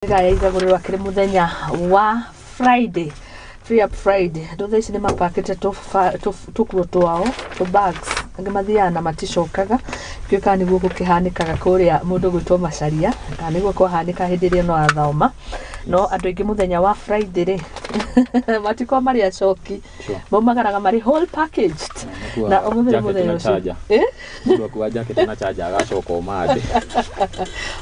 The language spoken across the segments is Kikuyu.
Ya Igagũrĩrwo akĩrĩ mũthenya wa Friday, Free Up Friday. Andũ thaa ici nĩ mapakĩte tũkuo twao, tũ bags, angĩ mathiaga na maticokaga. Ndiũĩ kana nĩguo gũkĩhanĩkaga kũrĩa mũndũ gwĩtwo Macharia, kana nĩguo kwahanĩka hĩndĩ ĩrĩa ĩno athoma. No andũ aingĩ mũthenya wa Friday rĩ, matikoragwo marĩ acoki. Maumagaraga marĩ whole packaged. Na ũmũthĩ nĩ jacket mũthenya na ũcio. charger. Eh? Mũndũ akua jacket na charger agacoka o Monday.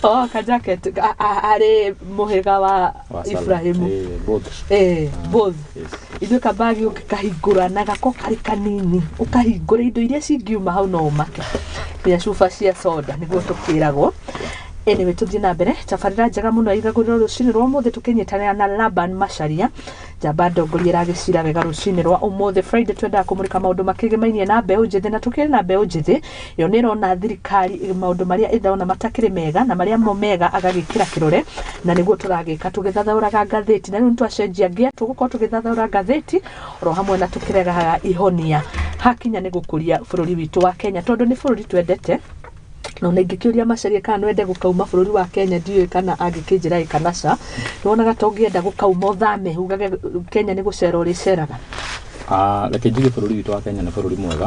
Oh, ka jacket arĩ mũhĩrĩga wa Wa Salah. Ibrahimu. Eh, both. Eh, both. Yes. Ithuĩ kabagi ũngĩkahingũra na gako karĩ kanini, ũkahingũra indo iria cingiuma hau no ũmake, nginya cuba cia soda nĩguo tũkĩragwo. Anyway, tũthiĩ na mbere tabarĩra njega mũno ya Igagũrĩro rũcinĩ rwa ũmũthĩ, tũkĩnyitanĩra na Laban Macharia, njamba ndongoria ĩragĩcira wega rũcinĩ rwa ũmũthĩ Friday. Twendaga kũmũrĩka maũndũ makĩgĩmainie na mbeũ njĩthĩ, na tũkĩrĩ na mbeũ njĩthĩ ĩyo nĩ ĩrona thirikari maũndũ marĩa ĩthona matakĩrĩ mega na marĩa mo mega agagĩkĩra kĩrore, na nĩguo tũragĩka tũgĩthathaũraga ngathĩti. Na rĩu nĩtwacenjia ngia, tũgũkorwo tũgĩthathaũra ngathĩti oro hamwe na tũkĩregaga ihonia hakinya nĩ gũkũria bũrũri witũ wa Kenya, tondũ nĩ bũrũri twendete. Na ona ingĩkĩũria Macharia kana no ende gũkauma bũrũri wa Kenya, ndiũĩ kana angĩkĩnjĩra ĩ kana ca. Nĩwonaga ta ũngĩenda gũkauma ũthame ugage Kenya nĩ gũcera ũrĩceraga? Ah, reke njuge bũrũri witũ wa Kenya nĩ bũrũri mwega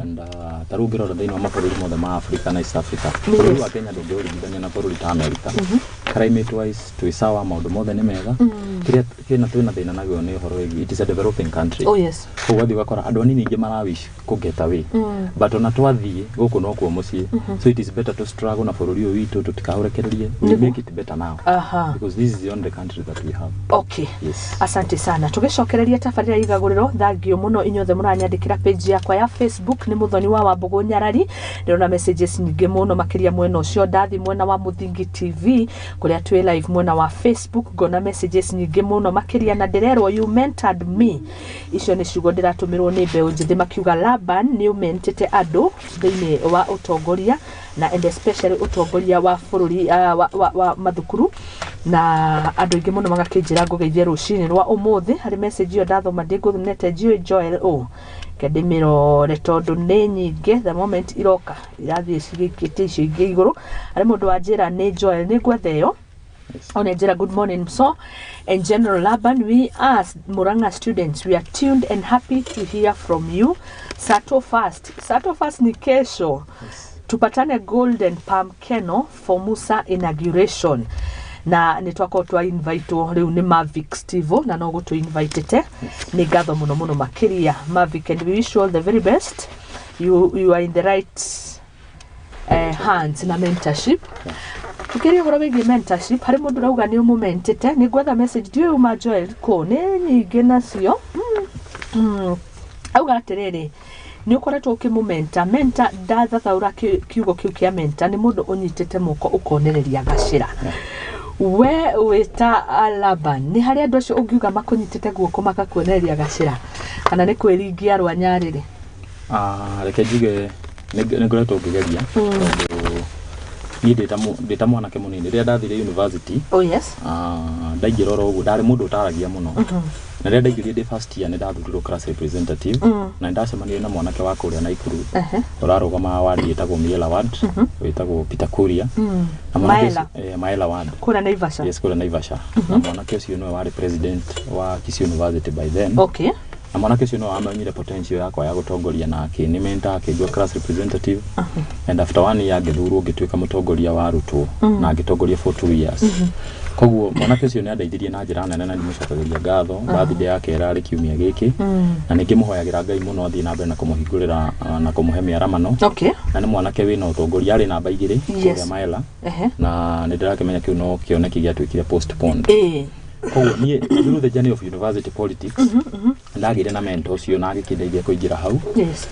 and ta rĩu ũngĩrora thĩinĩ wa mabũrũri mothe ma Africa na East Africa, bũrũri wa Kenya ndũngĩũringithania na bũrũri ta America. Climate wise twĩ sawa, maũndũ mothe nĩ mega. Kĩrĩa kĩna twĩna thĩna naguo nĩ ũhoro wĩgiĩ it is a developing country. Koguo ũgathiĩ ũgakora andũ anini aingĩ marawish kũ get away, but ona twathiĩ gũkũ nokuo mũciĩ, so it is better to struggle na bũrũri ũyũ witũ, tũtikaũrekererie. We make it better now because this is the only country that we have. Yes. Asante sana. Tũgĩcokereria tabarĩra ya Igagũrĩro, thangio mũno inyuothe mũranyandĩkĩra page yakwa ya Facebook. Nĩ Mũthoni wa Wambũgũ Nyarari. Ndĩrona messages nyingĩ mũno makĩria mwena ũcio. Ndathi mwena wa Mũthingi TV kũrĩa twĩ live mwena wa Facebook, ngona messages nyingĩ mũno makĩria, na ndĩrerwo, "You mentored me." Icio nĩ ciugo ndĩratũmĩrwo nĩ mbeũ njĩthĩ makiuga Laban nĩ ũmentĩte andũ thĩinĩ wa ũtongoria na and especially ũtongoria wa bũrũri, wa mathukuru, na andũ aingĩ mũno magakĩnjĩra ngũgeithie rũcinĩ rwa ũmũthĩ. Harĩ message ĩyo ndathoma ndĩngũnete, njũĩ Joel ũ ke ndĩmĩrore tondũ nĩ nyingĩ. The moment iroka irathiĩ cigĩkĩtie icio ingĩ igũrũ. Harĩ mũndũ wanjĩra nĩ Joel, nĩ ngwetha ĩyo. Onejera, good morning, so and General Laban. We as Muranga students, we are tuned and happy to hear from you. Sato Fast, Sato Fast ni kesho. Tupatane Golden Palm Keno for Musa inauguration. Na nĩ twakorwo twa invitewo rĩu nĩ Mavic Stevo, na no gũtũ invitete. Nĩ ngatho mũno mũno makĩria, Mavic, and we wish you all the very best. You are in the right hands na mentorship. Tukĩria ũhoro wĩgiĩ mentorship, harĩ mũndũ ũrauga nĩ ũmũmentĩte. Nĩ ngwetha message, ndiũĩ uma Joel kũ, nĩ nyingĩ nacio. Auga atĩrĩrĩ, nĩ ũkoretwo ũkĩmũmenta menta. Ndathathaũra kiugo kĩu kĩa menta, nĩ mũndũ ũnyitĩte moko ũkonereria gacĩra. We wĩta Laban, nĩ harĩ andũ acio ũngiuga makũnyitĩte guoko makakuonereria gacĩra, kana nĩ kwĩringia rwa nyarĩrĩ? Ah, reke njuge nĩ ngoretwo ngĩgeria, tondũ niĩ ndĩ ta mwanake mũnini rĩrĩa ndathire university, ah, ndaingĩra oro ũguo ndarĩ mũndũ ũtaragia mũno, na rĩrĩa ndaingĩrire ndĩ first year nĩ ndathurirwo class representative, na nĩ ndacemanirie na mwanake wa kũrĩa Naikuru ũrarũgama ward ĩtagwo Miela Ward, wĩtagwo Peter Kuria, na mwanake Maela. Eh, Maela Ward. Kũrĩa Naivasha. Yes, kũrĩa Naivasha. Na mwanake ũcio nĩwe warĩ president wa Kisii University by then, na mwanake ũcio nĩwe wamenyire potential yakwa ya gũtongoria na akĩnimenta, akĩnjua class representative, and after one year ngĩthurwo ngĩtuĩka mũtongoria wa arutwo na ngĩtongoria for 2 years. Koguo mwanake ũcio nĩ andeithirie na njĩra nene na ndimũcokagĩria ngatho. Birthday yake ĩrarĩ kiumia gĩkĩ, na nĩ ngĩmũhoyagĩra Ngai mũno athiĩ na mbere na kũmũhingũrĩra, na kũmũhe mĩaramano, na nĩ mwanake wĩna ũtongoria, arĩ namba 2 kũrĩa Maela, na nĩ ndĩrakĩmenya kĩu no kĩoneki gĩatuĩkire postponed. Koguo niĩ through the journey of university politics ndagĩire na mentor ũcio na agĩkĩndeithia kũingĩra hau,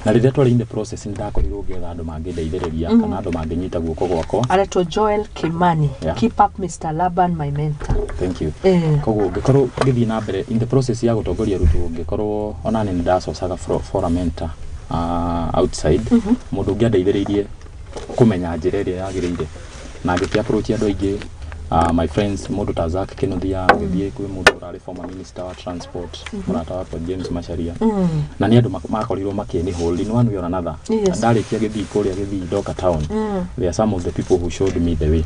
na rĩrĩa twarĩ in the process nĩ ndakorirwo ngĩetha andũ mangĩndeithĩrĩria kana andũ mangĩnyita guoko gwakwa. Aretwo Joel Kimani. Keep up, Mr Laban, my mentor. Thank you. Koguo ngĩkorwo ngĩthiĩ na mbere in the process ya gũtongoria arutwo, ngĩkorwo ona nĩ ndacocaga for a mentor outside, mũndũ ũngĩ andeithĩrĩirie kũmenya njĩra ĩrĩa yagĩrĩire, na ngĩkĩ approach andũ aingĩ, my friends, mũndũ ta Zack Kinuthia, ngĩthiĩ kwĩ mũndũ ũrarĩ former minister wa transport, mũrata wakwa James Macharia, na nĩ andũ makorirwo makĩni hold in one way or another. Ndarĩkia gĩthii kũrĩa gĩthii, ndoka town, there are some of the people who showed me the way.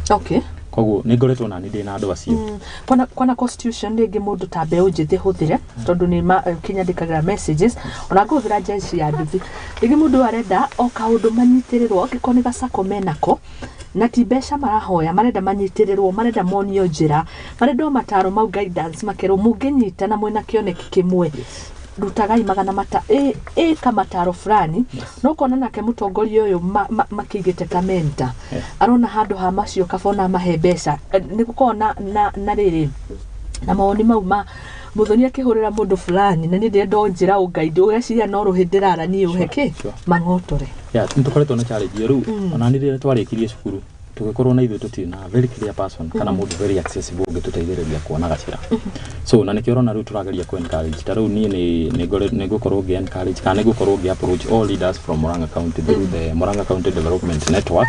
Koguo nĩ ngoretwo nani ndĩ na andũ acio. Kwana constitution rĩngĩ mũndũ ta mbeũ njĩthĩ hũthĩre, tondũ nĩ kinyandĩkagĩra messages ona ngũhũthĩra jeshi ya nduthi. Rĩngĩ mũndũ arenda o kaũndũ manyitĩrĩrwo, angĩkorwo nĩ gacako menako na ti mbeca marahoya, marenda manyitĩrĩrwo, marenda monio njĩra, marenda o mataro mau, guidance, makerwo mũngĩnyitana mwĩna kĩoneki kĩmwe, rutagai magana mata ĩka mataro fulani. No kona nake mũtongoria ũyũ makĩigĩte ta mentor, arona handũ ha macio kaba ona mahe mbeca. Nĩ gũkorwo na rĩrĩ na mawoni mau ma Muthoni akĩhũrĩra mũndũ fulani na niĩ ndĩrenda o njĩra ũngaindi, ũgeciria no rũhĩ ndĩrara niĩ ũhe kĩ mang'otore. Yeah, nĩ tũkoretwo na challenge ĩyo rĩu. Ona nĩ rĩrĩa twarĩkirie cukuru, tũgĩkorwo na ithuĩ tũtirĩ na very clear person kana mũndũ very accessible ũngĩtũteithĩrĩria kuona gacĩra. So na nĩkĩo ũrona rĩu tũrageria ku encourage. Ta rĩu niĩ nĩ ngũkorwo ngĩ encourage kana nĩ ngũkorwo ngĩ approach all leaders from Murang'a County through the Murang'a County Development Network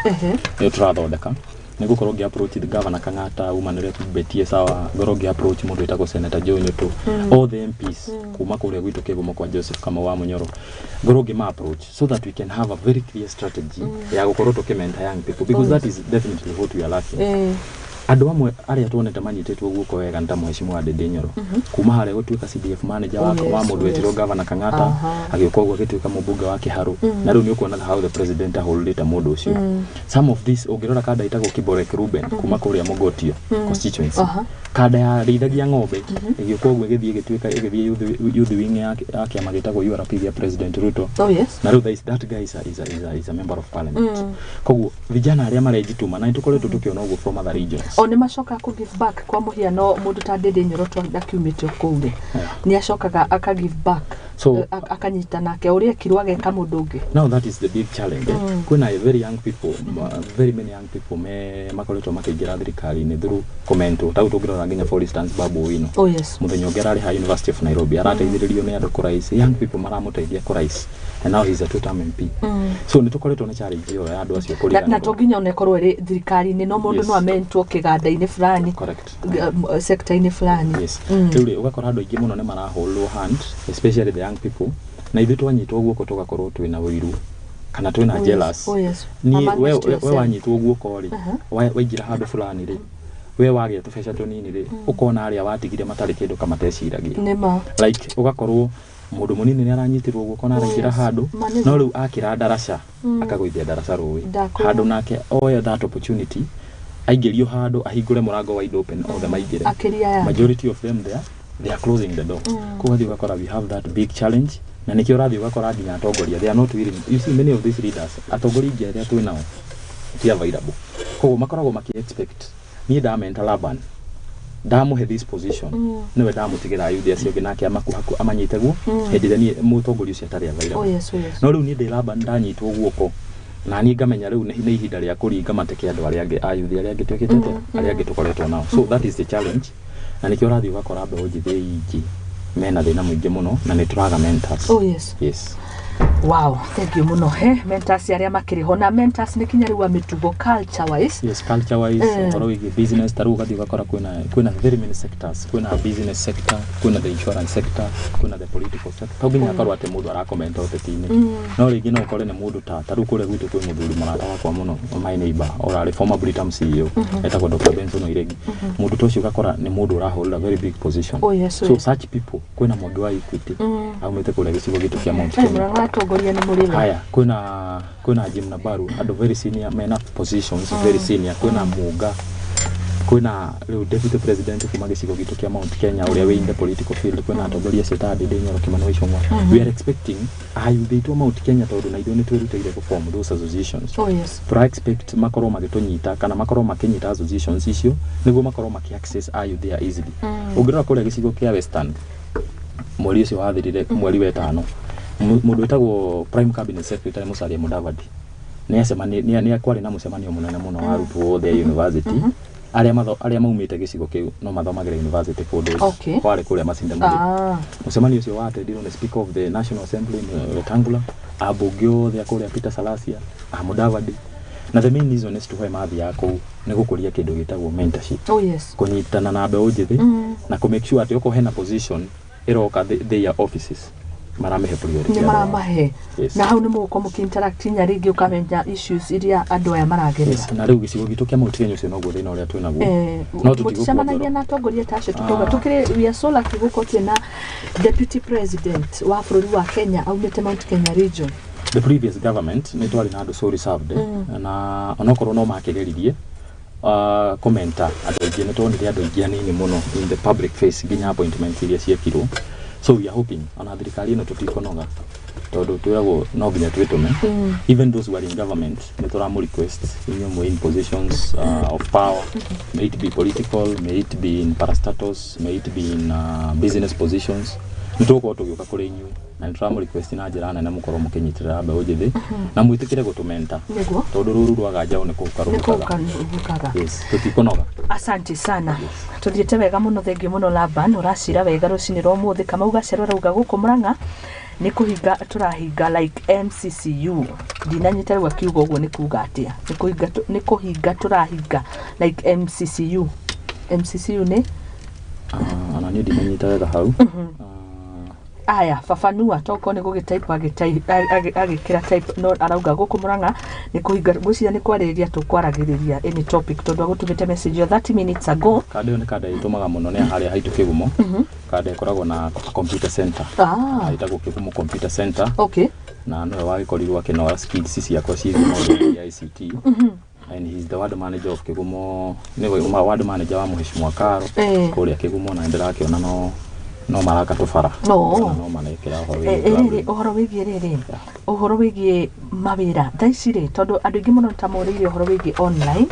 nĩyo tũrathondeka. Nĩ ngũkorwo ngĩ approach the Governor Kang'ata, woman rep Betty Sawa, ngorwo ngĩ approach mũndũ wĩtagwo Senator Joe Nyutu, all the MPs kuma kũrĩa gwitũ Kĩgumo kwa Joseph Kamau wa Munyoro, ngorwo ngĩ ma approach so that we can have a very clear strategy ya gũkorwo tũkĩmentor young people, because that is definitely what we are lacking. Andũ amwe arĩa tuonete manyitĩtwo guoko wega nĩ ta Mheshimiwa Ndindi Nyoro, kuma harĩa gũtuĩka CDF manager wa mũndũ wetirwo Governor Kang'ata, agĩũka ũguo agĩtuĩka mũmbunge wa Kĩharũ, na rĩu nĩ ũkuona how the president ahũrĩte mũndũ ũcio. Some of this, ũngĩrora kanda ĩtagwo Kiborek Ruben kuma kũrĩa Mogotio constituency, kanda ya rĩithagia ng'ombe, ĩgĩũka ũguo ĩgĩthiĩ ĩgĩtuĩka ĩgĩthiĩ youth wing ya kĩama gĩtagwo URP gĩa President Ruto. Na rĩu that guy is a member of parliament. Koguo vijana arĩa marejituma, na nĩtũkoretwo tũkĩona ũguo from other regions. O nĩ macokaga kũ give back. Kwa mũhiano, mũndũ ta Ndindi Nyoro akiumĩte o kũu rĩ, nĩ acokaga aka give back. So akanyita nake ũrĩa ekirwo ageka mũndũ ũngĩ. Now that is the big challenge. Kwĩna very young people, very many young people me makoretwo makĩingĩra thirikari-inĩ through commento. Ta rĩu tũngĩrora nginya, for instance, Babu Owino, mũthenya ũngĩ ararĩ ha University of Nairobi, arateithĩrĩrio nĩ andũ kũrace, young people maramũteithia kũrace, and now he's a two term MP. So nĩ tũkoretwo na challenge ĩyo ya andũ acio Na kũriganĩrwo. To nginya ona ĩkorwo ĩrĩ thirikari-inĩ, no mũndũ no amentwo kĩganda-inĩ fulani, Correct. Sector-inĩ fulani. Yes. Rĩu rĩ, ũgakora andũ aingĩ mũno nĩ marahũrwo hand, especially the young people, na ithuĩ twanyitwo guoko tũgakorwo twĩna ũiru kana twĩna jealous. Niĩ Amongst we yourself. wanyitwo guoko rĩ, waingĩra handũ fulani rĩ, we wagĩa tũbeca tũnini rĩ, ũkona arĩa watigire matarĩ kĩndũ kamateciragia. Nĩ ma. Like ũgakorwo mũndũ mũnini nĩ aranyitirwo guoko na araingĩra handũ, Ma nĩ no rĩu akĩra ndaraca, akagũithia ndaraca rũĩ. Ndakwĩra. Handũ nake oe that opportunity, aingĩrio handũ, ahingũre mũrango wide open, othe maingĩre. Akĩria ya Majority of them there, they are closing the door. Koguo ũgathiĩ ũgakora we have that big challenge, na nĩkĩo ũrathiĩ ũgakora nginya atongoria, they are not willing. You see, many of these leaders, atongoria aingĩ arĩa twĩ nao ti available. Koguo makoragwo maki expect niĩ ndamenta Laban, ndamũhe this position, niwe ndamũtigĩra youth acio ũngĩ nake amaku amanyite guo hĩndĩ ĩrĩa niĩ mũtongoria ũcio atarĩ available. No rĩu niĩ ndĩ Laban, ndanyitwo guoko na niĩ ngamenya rĩu nĩ ihinda rĩa kũringa mateke andũ arĩa angĩ a youth arĩa angĩ twĩkĩte atĩa, arĩa angĩ tũkoretwo nao. So that is the challenge, na nĩkĩo ũrathiĩ ũgakora mbeũ njĩthĩ ingĩ mena thĩna mũingĩ mũno na nĩ tũraga mentors. Yes. Wow, thank you mũno. He mentors arĩa makĩrĩ ho, na mentors nĩ kinya rĩu a mĩtugo, culture wise. Yes, culture wise, ũhoro wĩgiĩ business. Ta rĩu ũgathiĩ ũgakora kwĩna very many sectors. Kwĩna business sector, kwĩna the insurance sector, kwĩna the political sector. To nginya akorwo atĩ mũndũ arakomenta ũteti-inĩ, no rĩngĩ no ũkore nĩ mũndũ ta rĩu kũrĩa gwitũ kwĩ mũthuri mũrata wakwa mũno, my neighbor, ũrarĩ former Britam CEO, etagwo Dr. Benson Oiregi. Mũndũ ta ũcio ũgakora nĩ mũndũ ũrahũrĩra very big position. So such people, kwĩna Mwangi wa Equity, aumĩte kũrĩa gĩcigo gitũ kĩa Mount Kenya. Mũrang'a atongoria nĩ mũrĩ we. Haya, kwĩna Jim Nabaru, andũ very senior mena positions very senior. Kwĩna Muga, kwĩna rĩu deputy president kuma gĩcigo gitũ kĩa Mount Kenya ũrĩa wĩ in the political field. Kwĩna atongoria acio ta Ndindi Nyoro, Kimani wa Ichung'wa. We are expecting ayuthi aitũ a Mount Kenya, tondũ na ithuĩ nĩ twĩrutĩire gũ form those associations, tura expect makorwo magĩtũnyita kana makorwo makĩnyita associations icio nĩguo makorwo maki access ayuthi a easily. Ũngĩrora kũrĩa gĩcigo kĩa Western, mweri ũcio wathirire, mweri wa ĩtano, mũndũ wĩtagwo prime cabinet secretary Musalia Mudavadi nĩ kwarĩ na mũcemanio mũnene mũno wa arutwo othe a university arĩa arĩa maumĩte gĩcigo kĩu no mathomagĩra university kũndũ kwarĩ kũrĩa Masinde Muliro. Mũcemanio ũcio watendirwo nĩ Speaker of the National Assembly Wetangula, ambunge othe a kũrĩa, Peter Salasya, a Mudavadi, na the main reason is to why mathiaga kũu nĩ gũkũria kĩndũ gĩtagwo mentorship, kũnyitana na mbeũ njĩthĩ na kũ make sure atĩ okorwo hena position ĩroka their offices, Maramĩhe priority. Nĩ Andũ ao. maramahe. Yes. Na hau nĩ mũgũkorwo mũkĩ-interact nginya rĩngĩ ũkamenya issues iria andũ aya maragerera. Yes, na rĩu gĩcigo gitũ kĩa Mount Kenya ũcio noguo thĩna ũrĩa twĩnaguo. No tũtigũkua Mũticemanagia ngoro. na atongoria ta acio? Tukauga tukĩrĩ, we are so lucky gũkorwo twĩna deputy president wa bũrũri wa Kenya aumĩte Mount Kenya region. The previous government nĩ twarĩ na andũ so reserved, na onokorwo no makĩgeririe commenta andũ aingĩ, nĩ tuonire andũ aingĩ anini mũno in the public face nginya appointment iria ciekirwo. So we are hoping ona thirikari ĩno tũtikonoga, tondũ twĩragwo no nginya twĩtũme. Even those who are in government, nĩ tũramũ request, inyuĩ mwĩ in positions of power, may it be political, may it be in parastatals, may it be in business positions, nĩ tũgũkorwo tũgĩũka kũrĩ inyuĩ na nĩ tũramũ request na njĩra nene mũkorwo mũkĩnyitĩrĩra mbeũ njĩthĩ na mwĩtĩkĩre gũtũmenta, Nĩguo. tondũ rũru rwaga njaũ nĩ kũhuka Nĩ rũhukaga. kũhukaga. Yes, tũtikonoga. Asante sana, tuthiĩte wega mũno, thengiũ mũno Laban, ũracira wega rũcinĩ rwa ũmũthĩ. Kamau Gacero arauga gũkũ Murang'a nĩ kũhinga tũrahinga like MCCU. Ndinanyita rĩu akiuga ũguo nĩ kuga atĩa. Nĩ kũhinga nĩ kũhinga tũrahinga like MCCU. MCCU nĩ? Ah, ona niĩ ndinanyita wega hau. Aya, fafanua, tokorwo nĩ gũgĩtype agĩkĩra type, no arauga gũkũ Murang'a nĩ kũhinga. Ngwĩciria nĩ kwarĩrĩria tũkwaragĩrĩria any topic, tondũ agũtũmĩte message ya 30 minutes ago. Kanda ĩyo nĩ kanda ĩtũmaga mũno, nĩ harĩa haitũ Kĩgumo, kanda ĩkoragwo na computer center. Ĩtagwo Kĩgumo Computer Center. Na nĩwe wagĩkorirwo akĩnora skills ciakwa ciĩgiĩ maũndũ ya ICT, and he's the ward manager of Kĩgumo, nĩwe ward manager wa Mheshimiwa Karo kũrĩa Kĩgumo, na nĩndĩrakĩona no maraka tũbara. Na no marekĩra ũhoro wĩgiĩ Rĩrĩ travelling. Ũhoro wĩgiĩ rĩrĩ, ũhoro wĩgiĩ mawĩra thaa ici rĩ, tondũ andũ aingĩ mũno ta morĩire ũhoro wĩgiĩ online,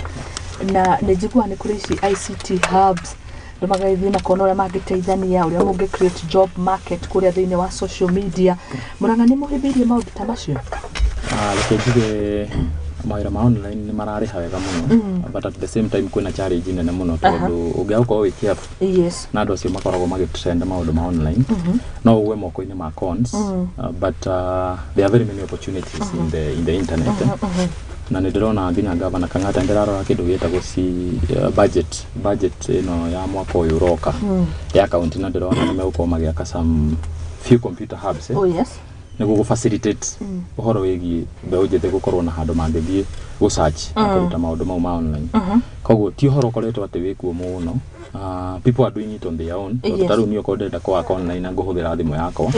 na nĩ njiguaga nĩ kũrĩ ici ICT hubs, andũ magagĩthiĩ makona ũrĩa mangĩteithania, ũrĩa mũngĩ create job market kũrĩa thĩinĩ wa social media. Mũrang'a nĩ mũhĩmbĩirie maũndũ ta macio? Ah, reke njuge mawĩra ma online nĩ mararĩha wega mũno, but at the same time kwĩna challenge nene mũno, tondũ ũngĩaga gũkorwo wĩ careful na andũ acio makoragwo magĩtrend maũndũ ma online, no ũgwe moko-inĩ ma cons. But there are very many opportunities in the internet, eh. Na nĩ ndĩrona nginya gavana Kang'ata, ndĩrarora kĩndũ gĩtagwo ci budget ĩno ya mwaka ũyũ ũroka ya county, na ndĩrona nĩ megũkorwo magĩaka some few computer hubs, eh, nĩguo gũ facilitate ũhoro wĩgiĩ mbeũ njĩthĩ gũkorwo na handũ mangĩthiĩ gũ search na kũruta maũndũ mau ma online. Koguo ti ũhoro ũkoretwo atĩ wĩkuo mũno. People are doing it on their own, tondũ ta rĩu niĩ okorwo ndĩrenda kũwaka online na ngũhũthĩra thimũ yakwa.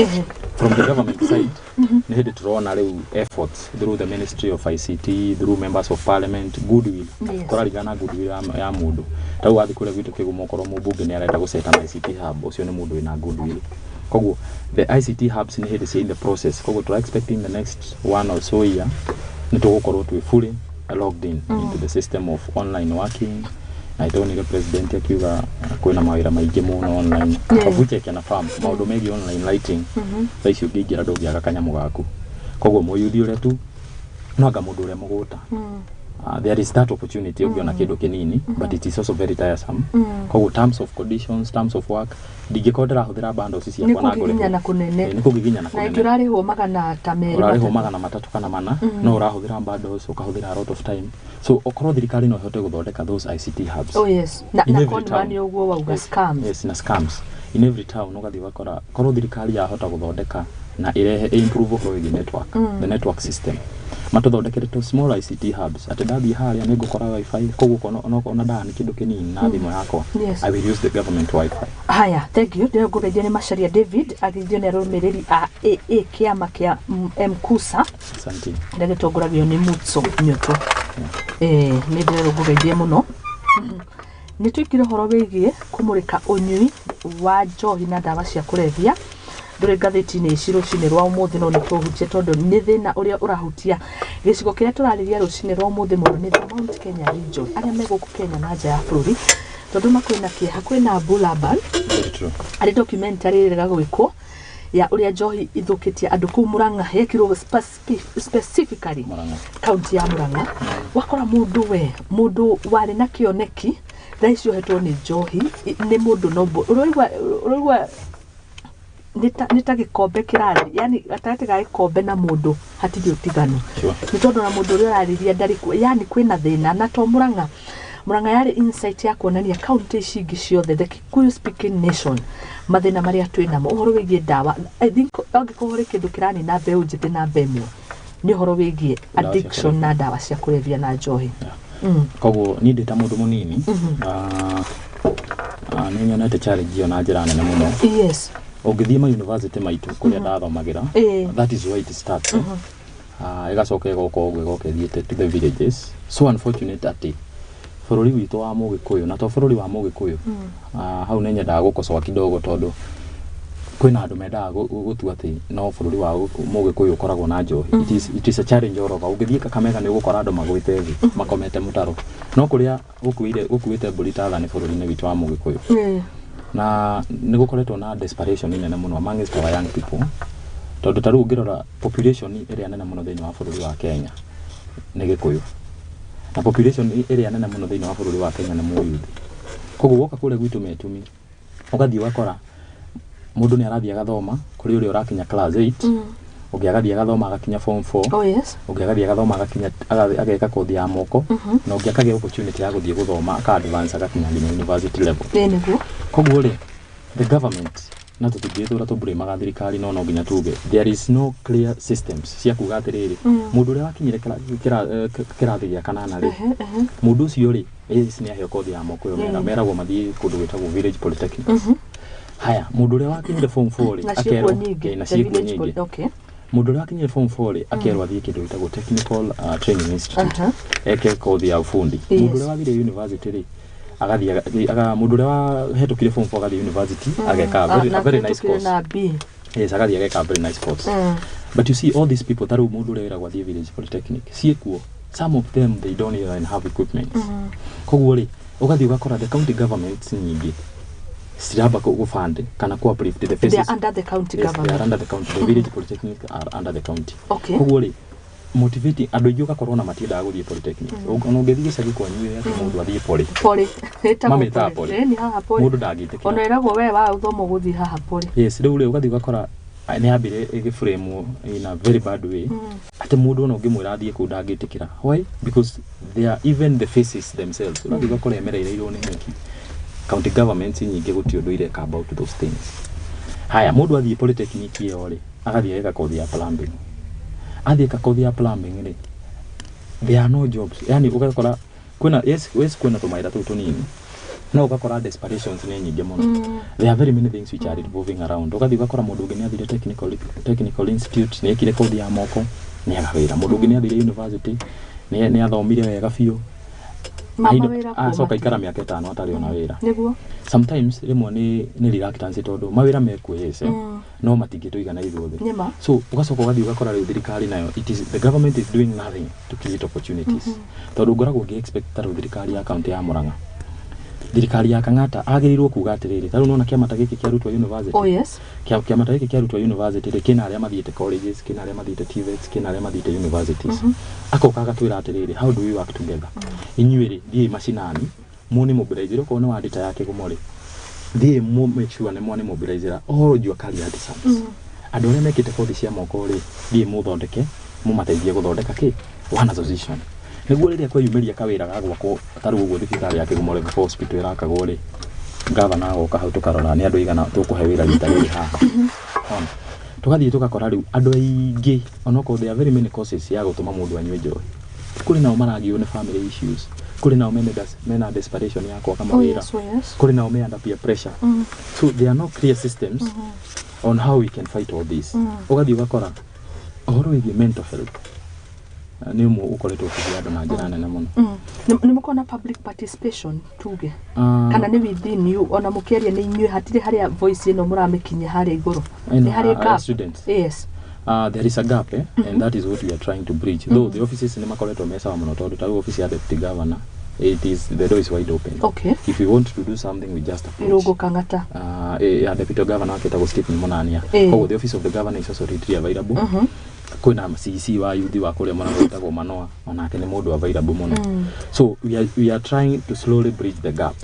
From the government side, nĩ hĩndĩ tũrona rĩu efforts through the Ministry of ICT, through members of parliament, goodwill. Kũraringana na goodwill ya mũndũ. Ta rĩu wathiĩ kũrĩa gwitũ Kĩgumo, okorwo mũmbunge nĩ arenda gũceta na ICT hub, ũcio nĩ mũndũ wĩna goodwill. Koguo the ICT hubs nĩ hĩndĩ cia in the process. Koguo tũra expect in the next one or so year nĩ tũgũkorwo twĩ fully logged in into the system of online working. Na itonire president akiuga kwĩna mawĩra maingĩ mũno online, of which I can affirm. Maũndũ megiĩ online lighting, thaa ici ũngĩingĩra ndũngĩaga kanyamũ gaku. Koguo mũyuthi ũrĩa tu no anga mũndũ ũrĩa mũgũta, there is that opportunity ũngĩona kĩndũ kĩnini, but it is also very tiresome. Koguo terms of conditions, terms of work, ndingĩkorwo ndĩrahũthĩra bundles Nĩ ciakwa na ngũrĩhwo. Kũgiginyana kũnene. Nĩ kũgiginyana Na kũnene. ĩngĩ ũrarĩhwo 300. Ũrarĩhwo 300. 300 kana 400, no ũrahũthĩra bundles, ũkahũthĩra a lot of time. So okorwo thirikari no ĩhote gũthondeka those ICT hubs Oh yes, na in na every conman town. ũguo wauga, Yes, scams. Yes, na scams in every town. Ũgathiĩ ũgakora korwo thirikari yahota gũthondeka na ĩrehe improve ũhoro wĩgiĩ network, the network system, matũthondekere to small ICT hubs atĩ ndathiĩ harĩa nĩ ngũkora wifi. Koguo ona ndaa nĩ kĩndũ kĩnini na thimũ yakwa, I will use the government wifi. Haya, thank you. Ndĩrĩa ngũgeithio nĩ Macharia David, ageithio nĩ arũmĩrĩri a AA, kĩama kĩa Mkusa Asante. kĩrĩa gĩtongoragio nĩ Mutso Nyoto. Nĩ ndĩrerwo ngũgeithie mũno. Nĩ tũingire ũhoro wĩgiĩ kũmũrĩka ũnyui wa njohi na ndawa cia kũrebia, ndũrĩ ngathĩti-inĩ ici rũcinĩ rwa ũmũthĩ, no nĩ tũhutie tondũ nĩ thĩna ũrĩa ũrahutia gĩcigo kĩrĩa tũrarĩria rũcinĩ rwa ũmũthĩ mũno, nĩ the Mount Kenya region, arĩa me gũkũ Kenya na nja ya bũrũri, tondũ ma kwĩna kĩeha, kwĩna Bulaban Very true. Arĩ documentary ĩrega gwĩkwo ya ũrĩa njohi ithũkĩtie andũ kũu Murang'a, yekirwo specifically Murang'a. Kaunti ya Murang'a. Wakora mũndũ, we mũndũ warĩ na kĩoneki, thaa ici ohetwo nĩ njohi, nĩ mũndũ nobo ũraigua, ũraigua nĩ ta gĩkombe kĩrathi, yani gatagatĩ ga gĩkombe na mũndũ hatirĩ ũtiganu. Nĩ tondũ na mũndũ ũrĩa ũrarĩria ndarĩ kuo, yani kwĩna thĩna. Na to Murang'a, Murang'a yarĩ insight ya kuonania kaunti ici ingĩ ciothe, the Kikuyu speaking nation, mathĩna marĩa twĩ namo ũhoro wĩgiĩ ndawa. I think angĩkorwo harĩ kĩndũ kĩranina mbeũ njĩthĩ namba ĩmwe nĩ ũhoro wĩgiĩ Ndawa cia addiction na ndawa cia kũrebia na njohi. Koguo niĩ ndĩ ta mũndũ mũnini, nĩ nyonete challenge ĩyo na njĩra nene mũno. Ũngĩthiĩ ma university maitũ kũrĩa ndathomagĩra, that is where it starts, eh. Ĩgacoka ĩgoka ũguo, ĩgoka ĩthiĩte to the villages. So unfortunate atĩ bũrũri witũ wa Mũgĩkũyũ, na to bũrũri wa Mũgĩkũyũ, hau nĩ nyendaga gũkocoa kidogo, tondũ kwĩna andũ mendaga gũtua atĩ no bũrũri wa Mũgĩkũyũ ũkoragwo na njohi. It is a challenge all over. Ũngĩthiĩ Kakamega nĩ ũgũkora andũ magwĩte thĩ makomete mũtaro, no kũrĩa gũkuĩire gũkuĩte mbũri ta thani bũrũri-inĩ witũ wa Mũgĩkũyũ. Na nĩ gũkoretwo na desperation nene mũno amongst our young people, tondũ ta rĩu ũngĩrora population ĩrĩa nene mũno thĩinĩ wa bũrũri wa Kenya nĩ Gĩkũyũ, na population ĩrĩa nene mũno thĩinĩ wa bũrũri wa Kenya nĩ mũyuthi. Koguo woka kũrĩa gwitũ Metumi, ũgathiĩ ũgakora mũndũ nĩ arathiĩ agathoma, kũrĩ ũrĩa ũrakinya class 8, ũngĩ agathiĩ agathoma agakinya form 4, ũngĩ agathiĩ agathoma agakinya ageka kothi ya moko, na ũngĩ akagĩa opportunity ya gũthiĩ gũthoma aka advance agakinya nginya university level. Ĩĩ nĩguo. Koguo rĩ, the government, na tũtingĩtũra tũmburĩmaga thirikari, no no nginya tuge there is no clear systems cia kuga atĩrĩrĩ, mũndũ ũrĩa wakinyire kĩrathi gĩa kanana rĩ, mũndũ ũcio rĩ, yes, nĩ aheo kothi ya moko ĩyo meragwo mathiĩ kũndũ gwĩtagwo village polytechnics. Haya, mũndũ ũrĩa wakinyire form 4 rĩ, na ciĩkuo akerwo nyingĩ. Na The ciĩkuo village nyingĩ. Mũndũ ũrĩa wakinyire form 4 rĩ, akerwo athiĩ kĩndũ gĩtagwo technical training institute, eke kothi ya ufundi. Mũndũ ũrĩa wathire university rĩ, agathiĩ mũndũ ũrĩa wahetũkire form 4 agathiĩ university ageka a very nice course. Na B. Yes, agathiĩ ageka a very nice course. But you see all these people, tarĩu mũndũ ũrĩa wĩragwo athiĩ village polytechnic, ciĩkuo, some of them, they don't even have equipment. Koguo rĩ, ũgathiĩ ũgakora the county governments nyingĩ citiramba gũfund kana ku uplift the They faces. are under the county Yes, they are government. under the county. The village polytechnic are under the county. Koguo rĩ, motivating andũ aingĩ, ũgakorwo na matiendaga gũthiĩ polytechnic. Ona ũngĩthiĩ gĩcagi kwanyu atĩ mũndũ athiĩ poly, Poly. Ĩtagwo mamĩtaga poly. poly. Ĩĩ, nĩ haha poly. Mũndũ ndangĩtĩkĩra. Ona ĩragwo we wa ũthoma ũgũthiĩ haha poly. Yes, rĩu rĩ, ũgathiĩ ũgakora nĩ yambire ĩgĩframe in a very bad way, atĩ mũndũ ona ũngĩmwĩra athiĩ kũu ndangĩtĩkĩra. Why? Because they are even the faces themselves, ũrathiĩ ũgakora ĩmereireirwo nĩ nyeki. County governments nyingĩ gũtirĩ ũndũ ireka about those things. Haya, mũndũ athiĩ polytechnic ĩyo rĩ, agathiĩ ageka kothi ya plumbing. Athiĩ eka kothi ya plumbing rĩ, there are no jobs. Yani ũgakora kwĩna, yes, kwĩna tũmawĩra tũu tũnini, no ũgakora desperations nĩ nyingĩ mũno. There are very many things which are revolving around. Ũgathiĩ ũgakora mũndũ ũngĩ nĩ athire technical institute, nĩ ekire kothi ya moko, nĩ aga wĩra. Mũndũ ũngĩ nĩ athire university, nĩ athomire wega biũ. Mama wĩra kuo Acoka matirĩ. ikara mĩaka 5 atarĩ ona wĩra. Sometimes rĩmwe nĩ reluctance, tondũ mawĩra mekuo, yes, no matingĩtũigana ithuothe. Nĩma. So ũgacoka ũgathiĩ ũgakora rĩu thirikari nayo, it is the government is doing nothing to create opportunities, tondũ ngoragwo ngĩ expect ta rĩu thirikari ya kaunti ya Murang'a, thirikari ya Kang'ata agĩrĩirwo kuga atĩrĩrĩ, ta rĩu nona kĩama ta gĩkĩ kĩa arutwo university, kĩama ta gĩkĩ kĩa arutwo university rĩ, kĩna arĩa mathiĩte colleges, kĩna arĩa mathiĩte TVETs, kĩna arĩa mathiĩte universities. Akoka agatwĩra atĩrĩrĩ, how do we work together? Inyuĩ rĩ, thiĩi macinani muone mobilize, okorwo nĩ wandita ya kĩgumo rĩ, thiĩ mu make sure nĩ mwani mobilize all jua kali artisans, andũ arĩa mekĩte kothi cia moko rĩ, thiĩ mũthondeke, mũmateithie gũthondeka kĩ one association, nĩguo rĩrĩa kweyumĩria kawĩra ga gwakwo ta rĩu ũguo thibitarĩ ya Kĩgumo Level 4 Hospital ĩrakagwo rĩ, gavana agoka hau, tũkarora nĩ andũ aigana tũkũhe wĩra rita rĩrĩ haha. Ona tũgathiĩ tũgakora rĩu andũ aingĩ, onokorwo there are very many causes ya gũtũma mũndũ anyue njohi, kũrĩ nao maragio nĩ family issues, kũrĩ nao mena desperation ya kwaga mawĩra, kũrĩ nao me under peer pressure. So there are no clear systems on how we can fight all this. Ũgathiĩ ũgakora ũhoro wĩgiĩ mental health nĩ ũmwe ũkoretwo ũkĩgia andũ na njĩra nene mũno. Nĩ mũkorwo na public participation tuge, kana nĩ within you, ona mũkĩaria nĩ inyuĩ, hatirĩ harĩa voice ĩno mũramĩkinyia harĩa igũrũ? Ĩno, Nĩ harĩ gap? Students. Yes. There is a gap, eh? And that is what we are trying to bridge. Though the offices nĩ makoretwo me sawa mũno, tondũ ta rĩu office ya deputy governor, it is the door is wide open. If we want to do something, we just approach. Irũngũ Kang'ata. Ya deputy governor akĩtagwo Stephen Munania. Koguo the office of the governor is also readily available. Kwĩna CEC wa youth wa kũrĩa mũno wĩtagwo Manoa, onake nĩ mũndũ available mũno. So we are trying to slowly bridge the gap,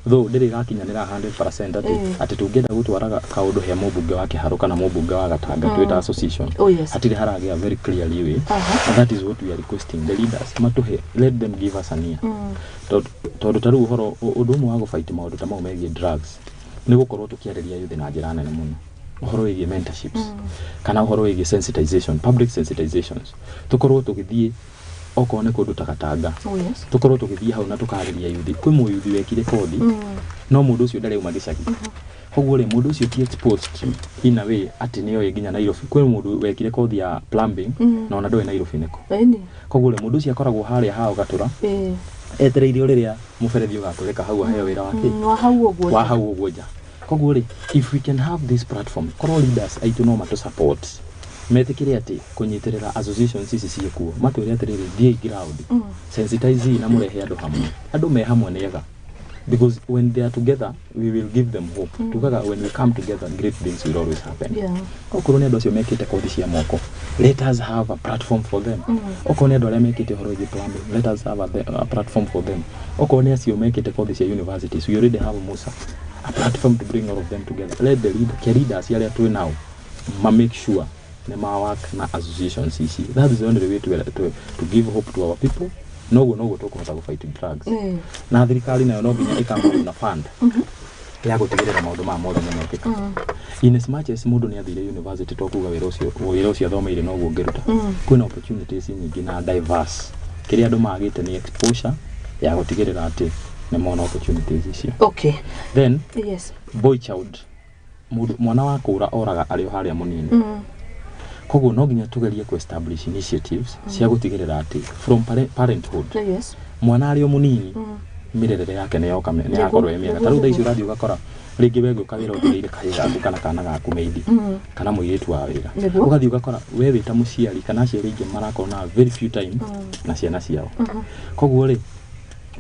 though ndĩrĩ ĩrakinyanĩra 100% atĩ atĩ tũngĩenda gũtwaraga kaũndũ he mũmbunge wa Kĩharũ kana mũmbunge wa Gatanga twĩta association, hatirĩ haragĩa very clearly way. And that is what we are requesting the leaders matuhe, let them give us an ear, tondũ ta rĩu ũhoro ũndũ ũmwe wa gũfight maũndũ ta mau megiĩ drugs nĩ gũkorwo tũkĩarĩria youth na njĩra nene mũno ũhoro wĩgiĩ mentorships kana ũhoro wĩgiĩ sensitization, public sensitizations. Tũkorwo tũgĩthiĩ okorwo nĩ kũndũ ta Gatanga, tũkorwo tũgĩthiĩ hau na tũkarĩria youth. Kwĩ mũyuthi wekire kothi, no mũndũ ũcio ndarĩ auma gĩcagi, koguo rĩ, mũndũ ũcio ti exposed in a way atĩ nĩoĩ nginya Nairobi. Kwĩ mũndũ wekire kothi ya plumbing na ona ndoĩ Nairobi nĩkũ. Koguo rĩ, mũndũ ũcio akoragwo harĩa hao Gatũra, etereire o rĩrĩa mũberethi ũgatũrĩka hau aheo wĩra wa kĩ? Wa hau ũguo. Wa hau ũguo nja. Koguo rĩ, if we can have this platform, korwo leaders aitũ no matũ support, metĩkĩre atĩ kũnyitĩrĩra associations ici ciĩkuo, matwĩre atĩrĩrĩ, thiĩi ground, sensitize na mũrehe andũ hamwe. Andũ me hamwe nĩ ega, because when they are together we will give them hope. Tugaga when we come together, great things will always happen. Okorwo nĩ andũ acio mekĩte kothi cia moko, let us have a platform for them. Okorwo nĩ andũ arĩa mekĩte ũhoro wĩgiĩ plumbing, let us have a platform for them. Okorwo nĩ acio mekĩte kothi cia universities, we already have Musa, a platform to bring all of them together. Let the leader, ke leaders arĩa twĩ nao ma make sure nĩ ma work na associations ici. That is the only way to give hope to our people. Noguo tũkũhota gũ fight drugs. Na thirikari nayo no nginya ĩkamba na fund ya gũtigĩrĩra maũndũ maya mothe nĩ mekĩka. In as much as mũndũ nĩ athire university, to kuga wĩra ũcio athomeire noguo ũngĩruta. Kwĩna opportunities nyingĩ na diverse. Kĩrĩa andũ magĩte nĩ exposure ya gũtigĩrĩra atĩ nĩ mona opportunities icio. Then boy child, mũndũ mwana wa kũra oraga arĩ o harĩa mũnini. Koguo no nginya tũgerie ku establish initiatives cia gũtigĩrĩra atĩ from parenthood, mwana arĩ o mũnini, mĩrerere yake nĩ yoka nĩ yakorwo ĩ mĩega. Ta rĩu thaa ici ũrathiĩ ũgakora rĩngĩ we ngũka wĩra ũtigĩire kahĩĩ gaku kana kana gaku maid kana mũirĩtu wa wĩra. Ũgathiĩ ũgakora we wĩ ta mũciari kana aciari aingĩ marakorwo na very few time na ciana ciao. Koguo rĩ,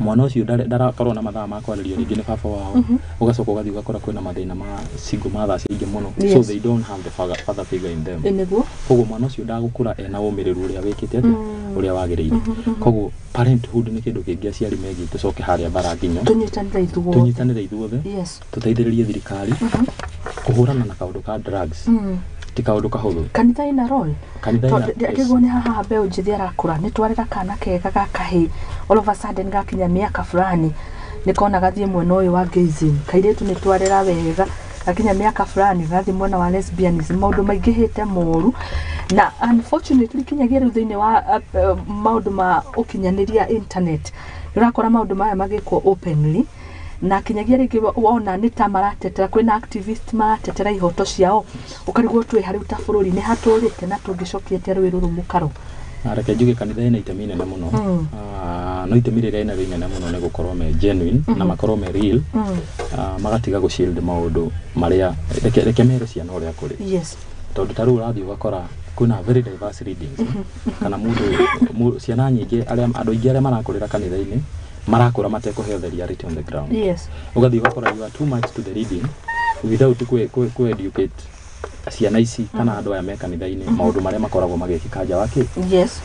mwana ũcio ndarakorwo na mathaa ma kwarĩrio rĩngĩ nĩ baba wao. Ũgacoka ũgathiĩ ũgakora kwĩna mathĩna ma single mothers aingĩ mũno, so they don't have the father figure in them. Koguo mwana ũcio ndagũkũra ena ũmĩrĩru ũrĩa wĩkĩte atĩa, ũrĩa wagĩrĩire. Koguo parenthood nĩ kĩndũ kĩngĩ aciari megiĩ tũcoke harĩa bara nginyo. Tũnyitanĩre ithuothe. Tũnyitanĩre ithuothe, tũteithĩrĩrie thirikari kũhũrana na kaũndũ ka drugs. Ti kaũndũ kahũthũ. Kanitha ina role. Kanitha ina, yes. Akĩguo nĩ haha mbeũ njĩthĩ arakũra, nĩ twarĩra kana kega ga kahĩĩ, all of a sudden gakinya mĩaka fulani nĩ kona gathiĩ mwena ũyũ wa gayism. Kairĩtu nĩ twarĩra wega, gakinya mĩaka fulani gathiĩ mwena wa lesbianism. Maũndũ maingĩhĩte moru, na unfortunately kinyagia rĩu thĩinĩ wa maũndũ ma ũkinyanĩria, internet, nĩ ũrakora maũndũ maya magĩkwo openly, na kinyagia rĩngĩ wona nĩ ta maratetera, kwĩna activist maratetera ihoto ciao, ũkarigwo twĩ harĩ ta bũrũri nĩ hatũrĩte na tũngĩcokia atĩa rũĩ rũrũ mũkaro? Na reke njuge kanitha ĩna itemi inene mũno. No itemi rĩrĩa ĩnarĩo inene mũno nĩ gũkorwo me genuine na makorwo me real, magatiga gũ shield maũndũ marĩa. Reke mere ciana ũrĩa kũrĩ, tondũ ta rĩu ũrathiĩ ũgakora kwĩna very diverse readings, kana mũndũ ciana nyingĩ arĩa andũ aingĩ arĩa marakũrĩra kanitha-inĩ marakũra matekũheo the reality on the ground. Ũgathiĩ ũgakora you are too much to the reading without kũ educate ciana ici kana andũ aya me kanitha-inĩ maũndũ marĩa makoragwo magĩkĩka nja wa kĩ.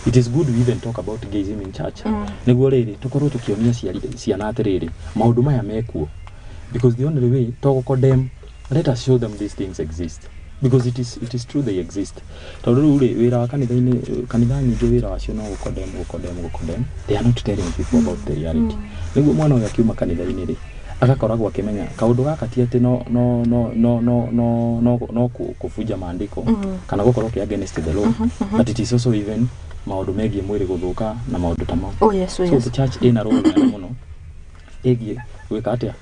It is good we even talk about gayism in church, nĩguo rĩrĩ tũkorwo tũkĩonia ciana atĩrĩrĩ, maũndũ maya mekuo, because the only way to condemn, let us show them these things exist, because it is true they exist. Tondũ rĩu rĩ, wĩra wa kanitha-inĩ, kanitha nyingĩ wĩra wacio no gũcondemn, gũcondemn, gũcondemn. They are not telling people about the reality, nĩguo mwana ũyũ akiuma kanitha-inĩ rĩ, agakoragwo akĩmenya kaũndũ gaka ti atĩ no kũbunja maandĩko kana gũkorwo kĩ against the law, but it is also even maũndũ megiĩ mwĩrĩ gũthũka na maũndũ ta mau. Oh. So the church ĩna role nene mũno ĩgiĩ gwĩka atĩa,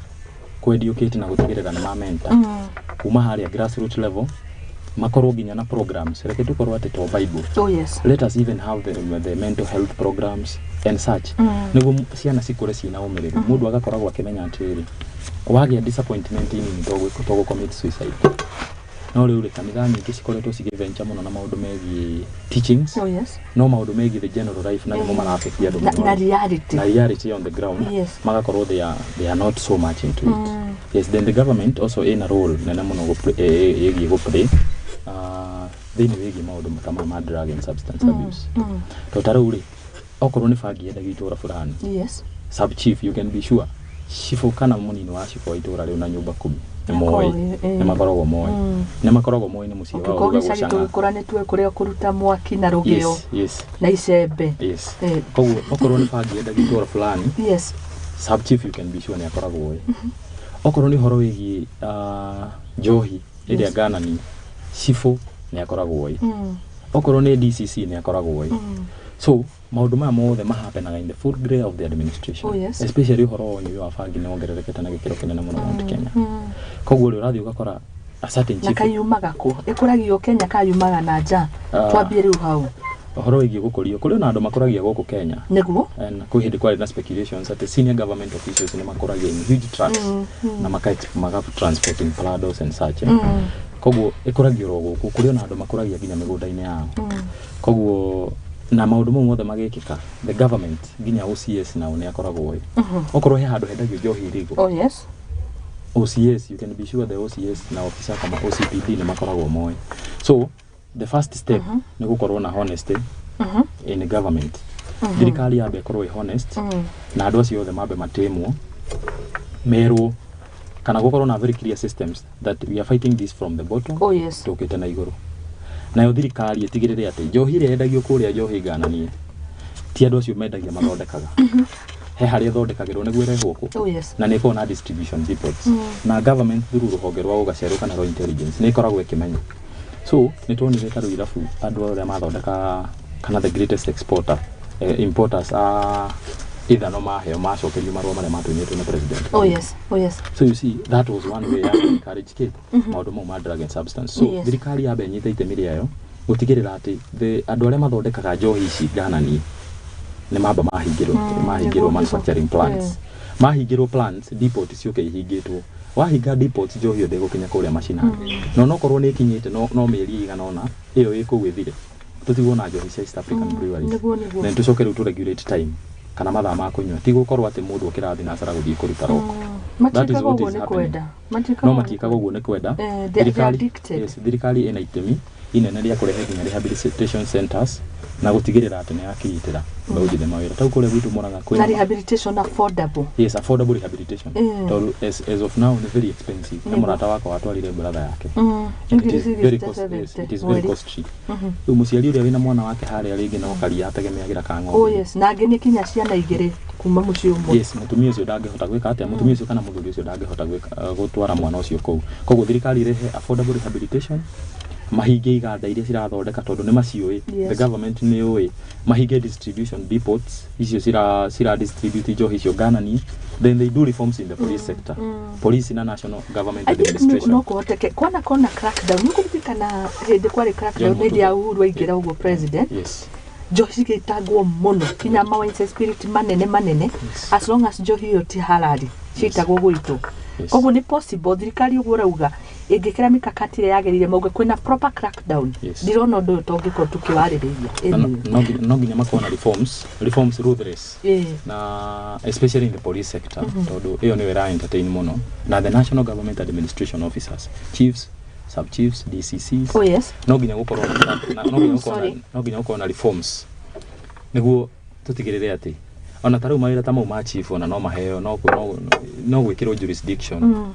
kũ-educate na gũtigĩrĩra nĩ mamenta kuma harĩa grassroots level, makorwo nginya na programs. Reke tũkorwo atĩ to Bible, let us even have the mental health programs and such, nĩguo ciana cikũre ciĩna ũmĩrĩru. Mũndũ agakoragwo akĩmenya atĩrĩrĩ, wagĩa disappointment nini to gũ commit suicide. No rĩu rĩ, kanitha nyingĩ cikoretwo cigĩventure mũno na maũndũ megiĩ teachings, no maũndũ megiĩ the general life na nĩmo marafectia andũ Na, mũno na rĩ. reality. Na reality on the ground, magakorwo they are not so much into it. Yes, then the government also ina role nene mũno ĩgiĩ gũplay. Thĩinĩ wĩgiĩ maũndũ ta maya ma drug and substance abuse, to ta rĩu rĩ, okorwo nĩ bangi yendagio itũra fulani, sub chief, you can be sure cibũ kana mũnini wa cibũ wa itũra rĩu na nyũmba kumi nĩ moĩ. Nĩmoĩ, eh. Nĩ makoragwo moĩ, nĩ makoragwo moĩ nĩ mũciĩ wao ũngĩkorwo ũrugagwo gĩcagi cang'aa. tũgĩkũra nĩ tuĩ kũrĩa kũruta mwaki na rũgĩo na icembe. Koguo okorwo nĩ bangi yendagio itũra fulani, sub chief, you can be sure nĩ akoragwo ĩ. Okorwo nĩ ũhoro wĩgiĩ njohi ĩrĩa nganani, cibũ nĩ akoragwo ĩ. Okorwo nĩ DCC nĩ akoragwo ĩ. So maũndũ maya mothe mahapenaga in the full grey of the administration. Especially ũhoro wa ũnyui wa bangi nĩ wongererekete na gĩkĩro kĩnene mũno Mount Kenya. Koguo rĩ, ũrathiĩ ũgakora a certain Na chief kayumaga kũ? Ĩkũragio Kenya, kayumaga na nja? Twambie rĩu hau. Ũhoro wĩgiĩ gũkũrio, kũrĩ ona andũ makũragia gũkũ Kenya. And kwĩ hĩndĩ kwarĩ na speculations atĩ senior government officials nĩ makũragia in huge trucks na maka transport in Prados and such, eh. Koguo ĩkũragio oro gũkũ, kũrĩ ona andũ makũragia nginya mĩgũnda-inĩ yao. Koguo na maũndũ mau mothe magĩkĩka, the government nginya OCS nao nĩ akoragwo ĩ. Okorwo he handũ hendagio njohi illegal, OCS, you can be sure the OCS na officer kama OCPD nĩ makoragwo moĩ. So the first step nĩ gũkorwo na honesty in government. Thirikari yambe ĩkorwo ĩ honest na andũ acio othe mambe matĩmwo, merwo kana gũkorwo na very clear systems that we are fighting this from the bottom tũkĩte na igũrũ. Nayo thirikari ĩtigĩrĩre atĩ njohi ĩrĩa yendagio kũrĩa, njohi ngananie, ti andũ acio mendagia mathondekaga, he harĩa ĩthondekagĩrwo nĩguo ĩrehwo kũ na nĩ ĩkoragwo na distribution depots, na government through rũhonge rwa ũgacerũ kana rwa intelligence nĩ ĩkoragwo ĩkĩmenya. So nĩ tuonire ta rĩu irabu andũ arĩa mathondeka kana the greatest exporter, importers a ithano maheo, macokerio marũa marĩa matũmĩtwo nĩ president. So you see, that was one way ya encourage kĩ maũndũ mau ma drug and substance. So thirikari yambe ĩnyite itemi rĩayo gũtigĩrĩra atĩ andũ arĩa mathondekaga njohi ici ngananie nĩ mamba mahingĩrwo, mahingĩrwo manufacturing plants, mahingĩrwo plants, depot ciũke ihingĩtwo. Wahinga depot, njohi ĩyo ndĩgũkinya kũrĩa macinani, na onokorwo nĩ ĩkinyĩte, no mĩeri ĩigana ũna ĩyo ĩ kũu ĩthire, tũtigwo na njohi cia East African breweries. Nĩguo. Then tũcoke rĩu tũ regulate time kana mathaa ma kũnyua, ti gũkorwo atĩ mũndũ okĩra thinacara gũthiĩ kũruta roko. That is Matiĩkaga what ũguo is nĩ happening. kwenda. Matiĩkaga No ũguo nĩ matiĩkaga ũguo nĩ kwenda. They are addicted. Yes, thirikari ĩna itemi inene rĩa kũrehe nginya rehabilitation centers na gũtigĩrĩra atĩ nĩ yakĩgitĩra mbeũ njĩthĩ mawĩra tau kũrĩa gwitũ Mũrang'a Na kwĩna rehabilitation affordable. Yes, affordable rehabilitation, tondũ as of now nĩ very expensive. Nĩ mũrata wakwa watwarire brother yake. And it is very cost, yes, it is very costly. Rĩu mũciari ũrĩa wĩna mwana wake harĩa rĩngĩ no karia ategemeagĩra ka ng'ombe. Oh yes, na angĩ nĩ kinya ciana igĩrĩ kuma mũciĩ ũmwe. Yes, mũtumia ũcio ndangĩhota gwĩka atĩa, mũtumia ũcio kana mũthuri ũcio ndangĩhota gwĩka gũtwara mwana ũcio kũu. Koguo thirikari ĩrehe affordable rehabilitation, mahinge iganda iria cirathondeka tondũ nĩ maciũĩ. The government nĩ ũĩ, mahinge distribution depots icio cira distribute njohi icio ngananie. Then they do reforms in the police sector, police na national government I think administration. no kũhoteke kwana kona crackdown. Nĩ kũririkana hĩndĩ kwarĩ crackdown John hĩndĩ ya Mututho. Uhuru aingĩra ũguo president, njohi cigĩitangwo mũno kinya ma wines and spirit manene manene, as long as njohi ĩyo ti halali ciitagwo gwitũ. Koguo nĩ possible thirikari ũguo ũrauga ĩngĩkĩra mikakati ĩrĩa yagĩrĩire, mauge kwĩna proper crackdown. Ndirona ũndũ ũyũ tũngĩkorwo tũkĩwarĩrĩria. Na Anyway. no nginya makorwo na reforms ruthless na especially in the police sector, tondũ ĩyo nĩyo ĩra entertain mũno, na the national government administration officers, chiefs, sub chiefs, DCCs. No nginya gũkorwo na, no nginya gũkorwo na, Sorry. no nginya gũkorwo na reforms nĩguo tũtigĩrĩre atĩ ona ta rĩu mawĩra ta mau ma chief ona no maheo, no gwĩkĩrwo jurisdiction,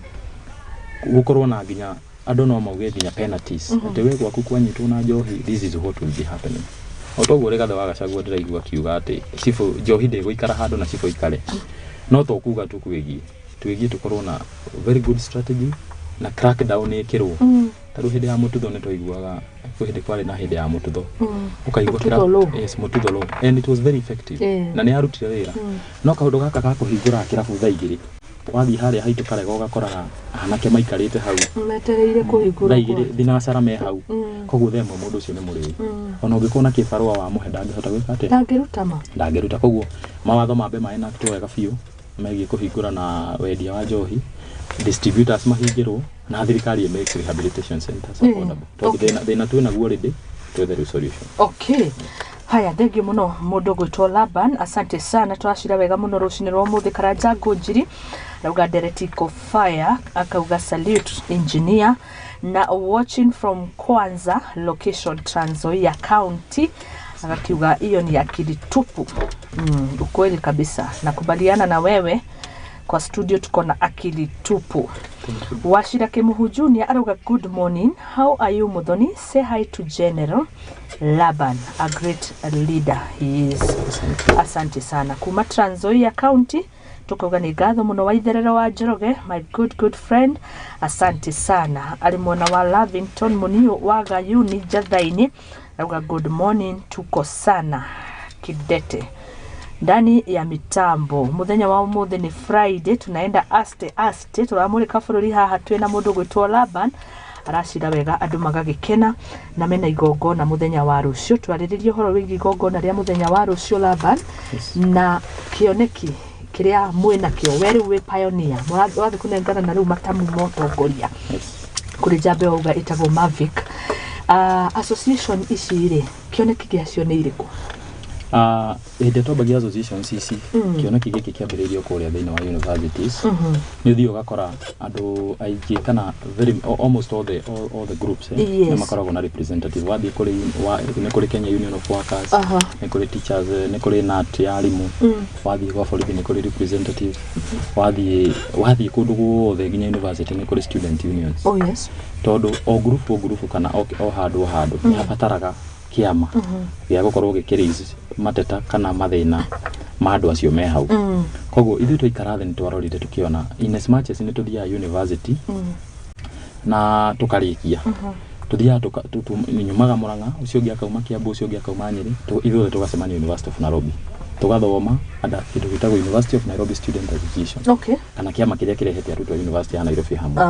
gũkorwo na nginya andũ no mauge nginya penalties atĩ we gwaku kwanyitwo na njohi, this is what will be happening. O toguo Rigathĩ wa Gachagua ndĩraigua akiuga atĩ cibũ njohi ndĩgũikara handũ na cibũ ikare, no to kuga tu kwĩgiĩ twĩgiĩ tũkorwo na very good strategy na crackdown ĩkĩrwo. Ta rĩu hĩndĩ ya Mũtutho nĩ twaiguaga kwĩ hĩndĩ kwarĩ na hĩndĩ ya Mũtutho, ũkaigua Mũtutho law. Yes, Mũtutho law, and it was very effective na nĩ yarutire wĩra. No kaũndũ gaka ga kũhingũra kĩrabu thaa 2, wathiĩ harĩa haitũ Karega ũgakoraga anake maikarĩte hau metereire kũhingũrwo thaa 2 thinacara me hau. Koguo thaa 1 mũndũ ũcio nĩ mũrĩu, ona ũngĩkorwo na kĩbarũa wamũhe ndangĩhota gwĩka atĩa? Ndangĩruta ma. Ndangĩruta. Koguo mawatho mambe ma enactwo wega biũ megiĩ kũhingũra na wendia wa njohi, distributors mahingĩrwo, na thirikari ĩ make rehabilitation centers affordable, tondũ thĩna twĩnaguo already, twethe rĩu solution. Okay. Haya, thengiũ mũno mũndũ ũgwĩtwo Laban, asante sana, twacira wega mũno rũcinĩ rwa ũmũthĩ. Karanja Ngũnjiri arauga Nderetiko fire, akauga salute engineer na watching from Kwanza location, Trans Nzoia County, akakiuga hiyo ni akili tupu. Ukweli kabisa, nakubaliana na wewe, kwa studio tuko na akili tupu. Wachira Kimuhu Junior arauga good morning, how are you Muthoni? Say hi to General Laban, a great leader he is. Asante sana kuma Trans Nzoia County, tukauga nĩ ngatho mũno wa Itherero wa Njoroge, my good good friend, asante sana. Arĩ mwena wa Lavington, Muniu wa Gayuni Njathaini arauga good morning, tuko sana kidete ndani ya mitambo. Muthenya wa umuthi ni Friday, tunaenda aste aste, turamurika bururi haha twina mundu gwitwo Laban, aracira wega andu magagikena na mena igongona muthenya wa rucio. Twarĩrĩrie ũhoro wĩgiĩ igongona rĩa muthenya wa rucio, Laban. Yes. Na kĩoneki kĩrĩa mwĩnakĩo, we rĩu wĩ pioneer, mũrathiĩ kũnengana na rĩu matamu ma ũtongoria kũrĩ njamba ĩyo uga ĩtagwo Mavic. Association ici rĩ, kĩoneki gĩacio nĩ irĩkũ? Hĩndĩ ĩrĩa twambagia associations ici, kĩoneki gĩkĩ kĩambĩrĩirio kũrĩa thĩinĩ wa universities. Nĩ ũthiĩ ũgakora andũ aingĩ kana very, almost all the groups, nĩ makoragwo na representative. Wathiĩ kũrĩ nĩ kũrĩ Kenya Union of Workers, nĩ kũrĩ teachers, nĩ kũrĩ KNUT ya arimũ, wathiĩ gwa borithi nĩ kũrĩ representative, wathiĩ kũndũ guothe nginya university nĩ kũrĩ student unions. Oh yes. Tondũ o group o group kana o handũ o handũ nĩ habataraga kĩama gĩa gũkorwo gĩkĩ mateta kana mathĩna ma andũ acio me hau. Koguo ithuĩ twaikara thĩ nĩ twarorire tũkĩona in as much as nĩ tũthiaga university na tũkarĩkia, tũthiaga nyumaga Murang'a, ũcio ũngĩ akauma Kiambu, ũcio ũngĩ akauma Nyĩrĩ, ithuothe tũgacemania University of Nairobi, tũgathoma under kĩndũ gĩtagwo University of Nairobi Student Association kana kĩama kĩrĩa kĩrehete arutwo a University ya Nairobi hamwe.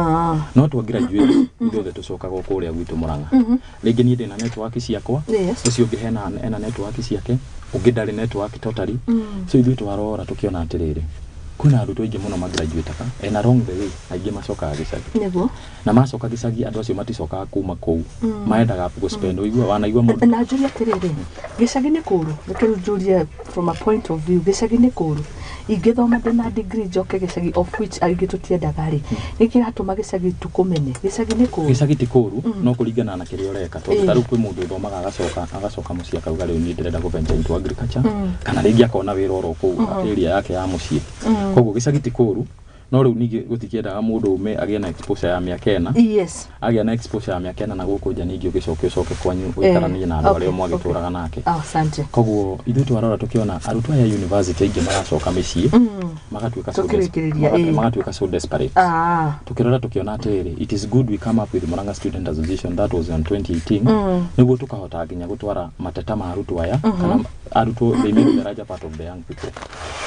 No twa graduate ithuothe tũcokaga o kũrĩa gwitũ Murang'a. Rĩngĩ niĩ ndĩna network ciakwa, ũcio ũngĩ hena network ciake, ũngĩ ndarĩ network totally. So ithuĩ twarora tũkĩona atĩrĩrĩ, kwĩna arutwo aingĩ mũno magraduataga and along the way aingĩ macokaga gĩcagi. Na macoka gĩcagi, andũ acio maticokaga kuma kũu, maendaga gũspend, ũigua wanaigua mũndũ. Na njũrie atĩrĩrĩ, gĩcagi nĩ kũũru? Reke rĩu njũrie from a point of view, gĩcagi nĩ kũũru? Ingĩthoma ndĩna degree njoke gĩcagi, of which aingĩ tũtiendaga rĩ, nĩ kĩratũma gĩcagi tũkũmene? Gĩcagi nĩ kũũru? Gĩcagi ti kũũru, no kũringana na kĩrĩa ũreka, tondũ ta rĩu kwĩ mũndũ ũthomaga agacoka mũciĩ akauga rĩu niĩ ndĩrenda kũ venture into agriculture, kana rĩngĩ akona wĩra oro kũu area yake ya mũciĩ. Koguo gĩcagi ti kũũru, no rĩu ningĩ gũtikĩendaga mũndũ ume agĩe na exposure ya mĩaka 4, agĩa na exposure ya mĩaka 4 na gũkũ nja, ningĩ ũgĩcoke ũcoke kwanyu ũikaranie na andũ arĩa mwagĩtũraga nake. Ah, asante. Koguo ithuĩ twarora tũkĩona arutwo aya university aingĩ maracoka mĩciĩ magatuĩka so Tũkĩrĩkĩrĩria, magatuĩka so desperate. Tukirora tukiona atĩrĩrĩ, it is good we come up with Murang'a Student Association. That was in 2018, nĩguo tukahota nginya gũtwara mateta ma arutwo aya, kana arutwo, they make the larger part of the young people,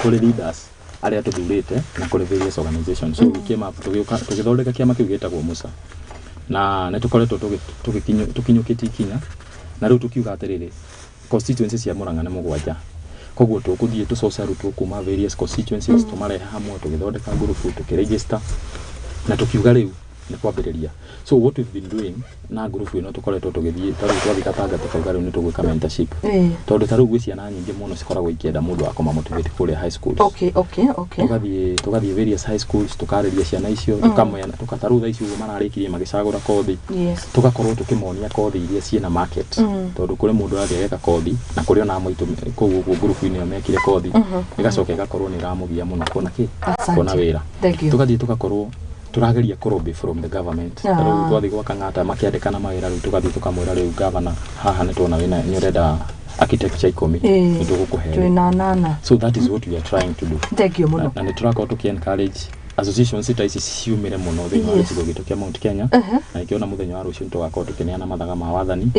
kũrĩ leaders arĩa tũthurĩte na kũrĩ various organizations. So we came up, tũgĩũka tũgĩthondeka kĩama kĩu gĩtagwo MUSA, na nĩ tũkoretwo tũkinyũkĩtie ikinya, na rĩu tũkiuga atĩrĩrĩ, constituency cia Murang'a nĩ 7, koguo tũkũthiĩ tũcoce arutwo kuma various constituencies, tũmarehe hamwe, tũgĩthondeka ngurubu, tũkĩregister na tũkiuga rĩu nĩ kwambĩrĩria. So what we've been doing na ngurubu ĩno, tũkoretwo tũgĩthiĩ, ta rĩu twathiĩ Gatanga tũkauga rĩu nĩ tũgwĩka mentorship, tondũ ta rĩu gwĩ ciana nyingĩ mũno cikoragwo ikĩenda mũndũ wa kũmamotivate kũrĩa high schools. Tũgathiĩ various high schools, tũkarĩria ciana icio, tũkamenya ta rĩu thaa ici ũguo mararĩkirie magĩcagũra kothi, tũgakorwo tũkĩmonia kothi iria ciĩna market, tondũ kũrĩ mũndũ ũrathiĩ ageka kothi na kũrĩ ona amwe aitũ kũu ũguo ngurubu-inĩ ĩyo mekire kothi, ĩgacoka ĩgakorwo nĩ ĩramũgia mũno kuona kĩ kuona wĩra. Thank you. Tũgathiĩ tũgakorwo tũrageria kũlobby from the government. Ta rĩu twathiĩ gwa Kang'ata makĩandĩkana mawĩra, rĩu tũgathiĩ tũkamwĩra rĩu governor, haha nĩ tuona wĩna nĩ ũrenda architecture 10, nĩ tũgũkũhe. Twĩna nana. So that is what we are trying to do. Thank you mũno. Na nĩ tũrakorwo tũkĩ encourage associations ta ici ciumĩre mũno thĩinĩ wa gĩcigo gitũ kĩa Mount Kenya, na ikĩona mũthenya wa rũciũ nĩ tũgakorwo tũkĩneana mathaga ma wathani,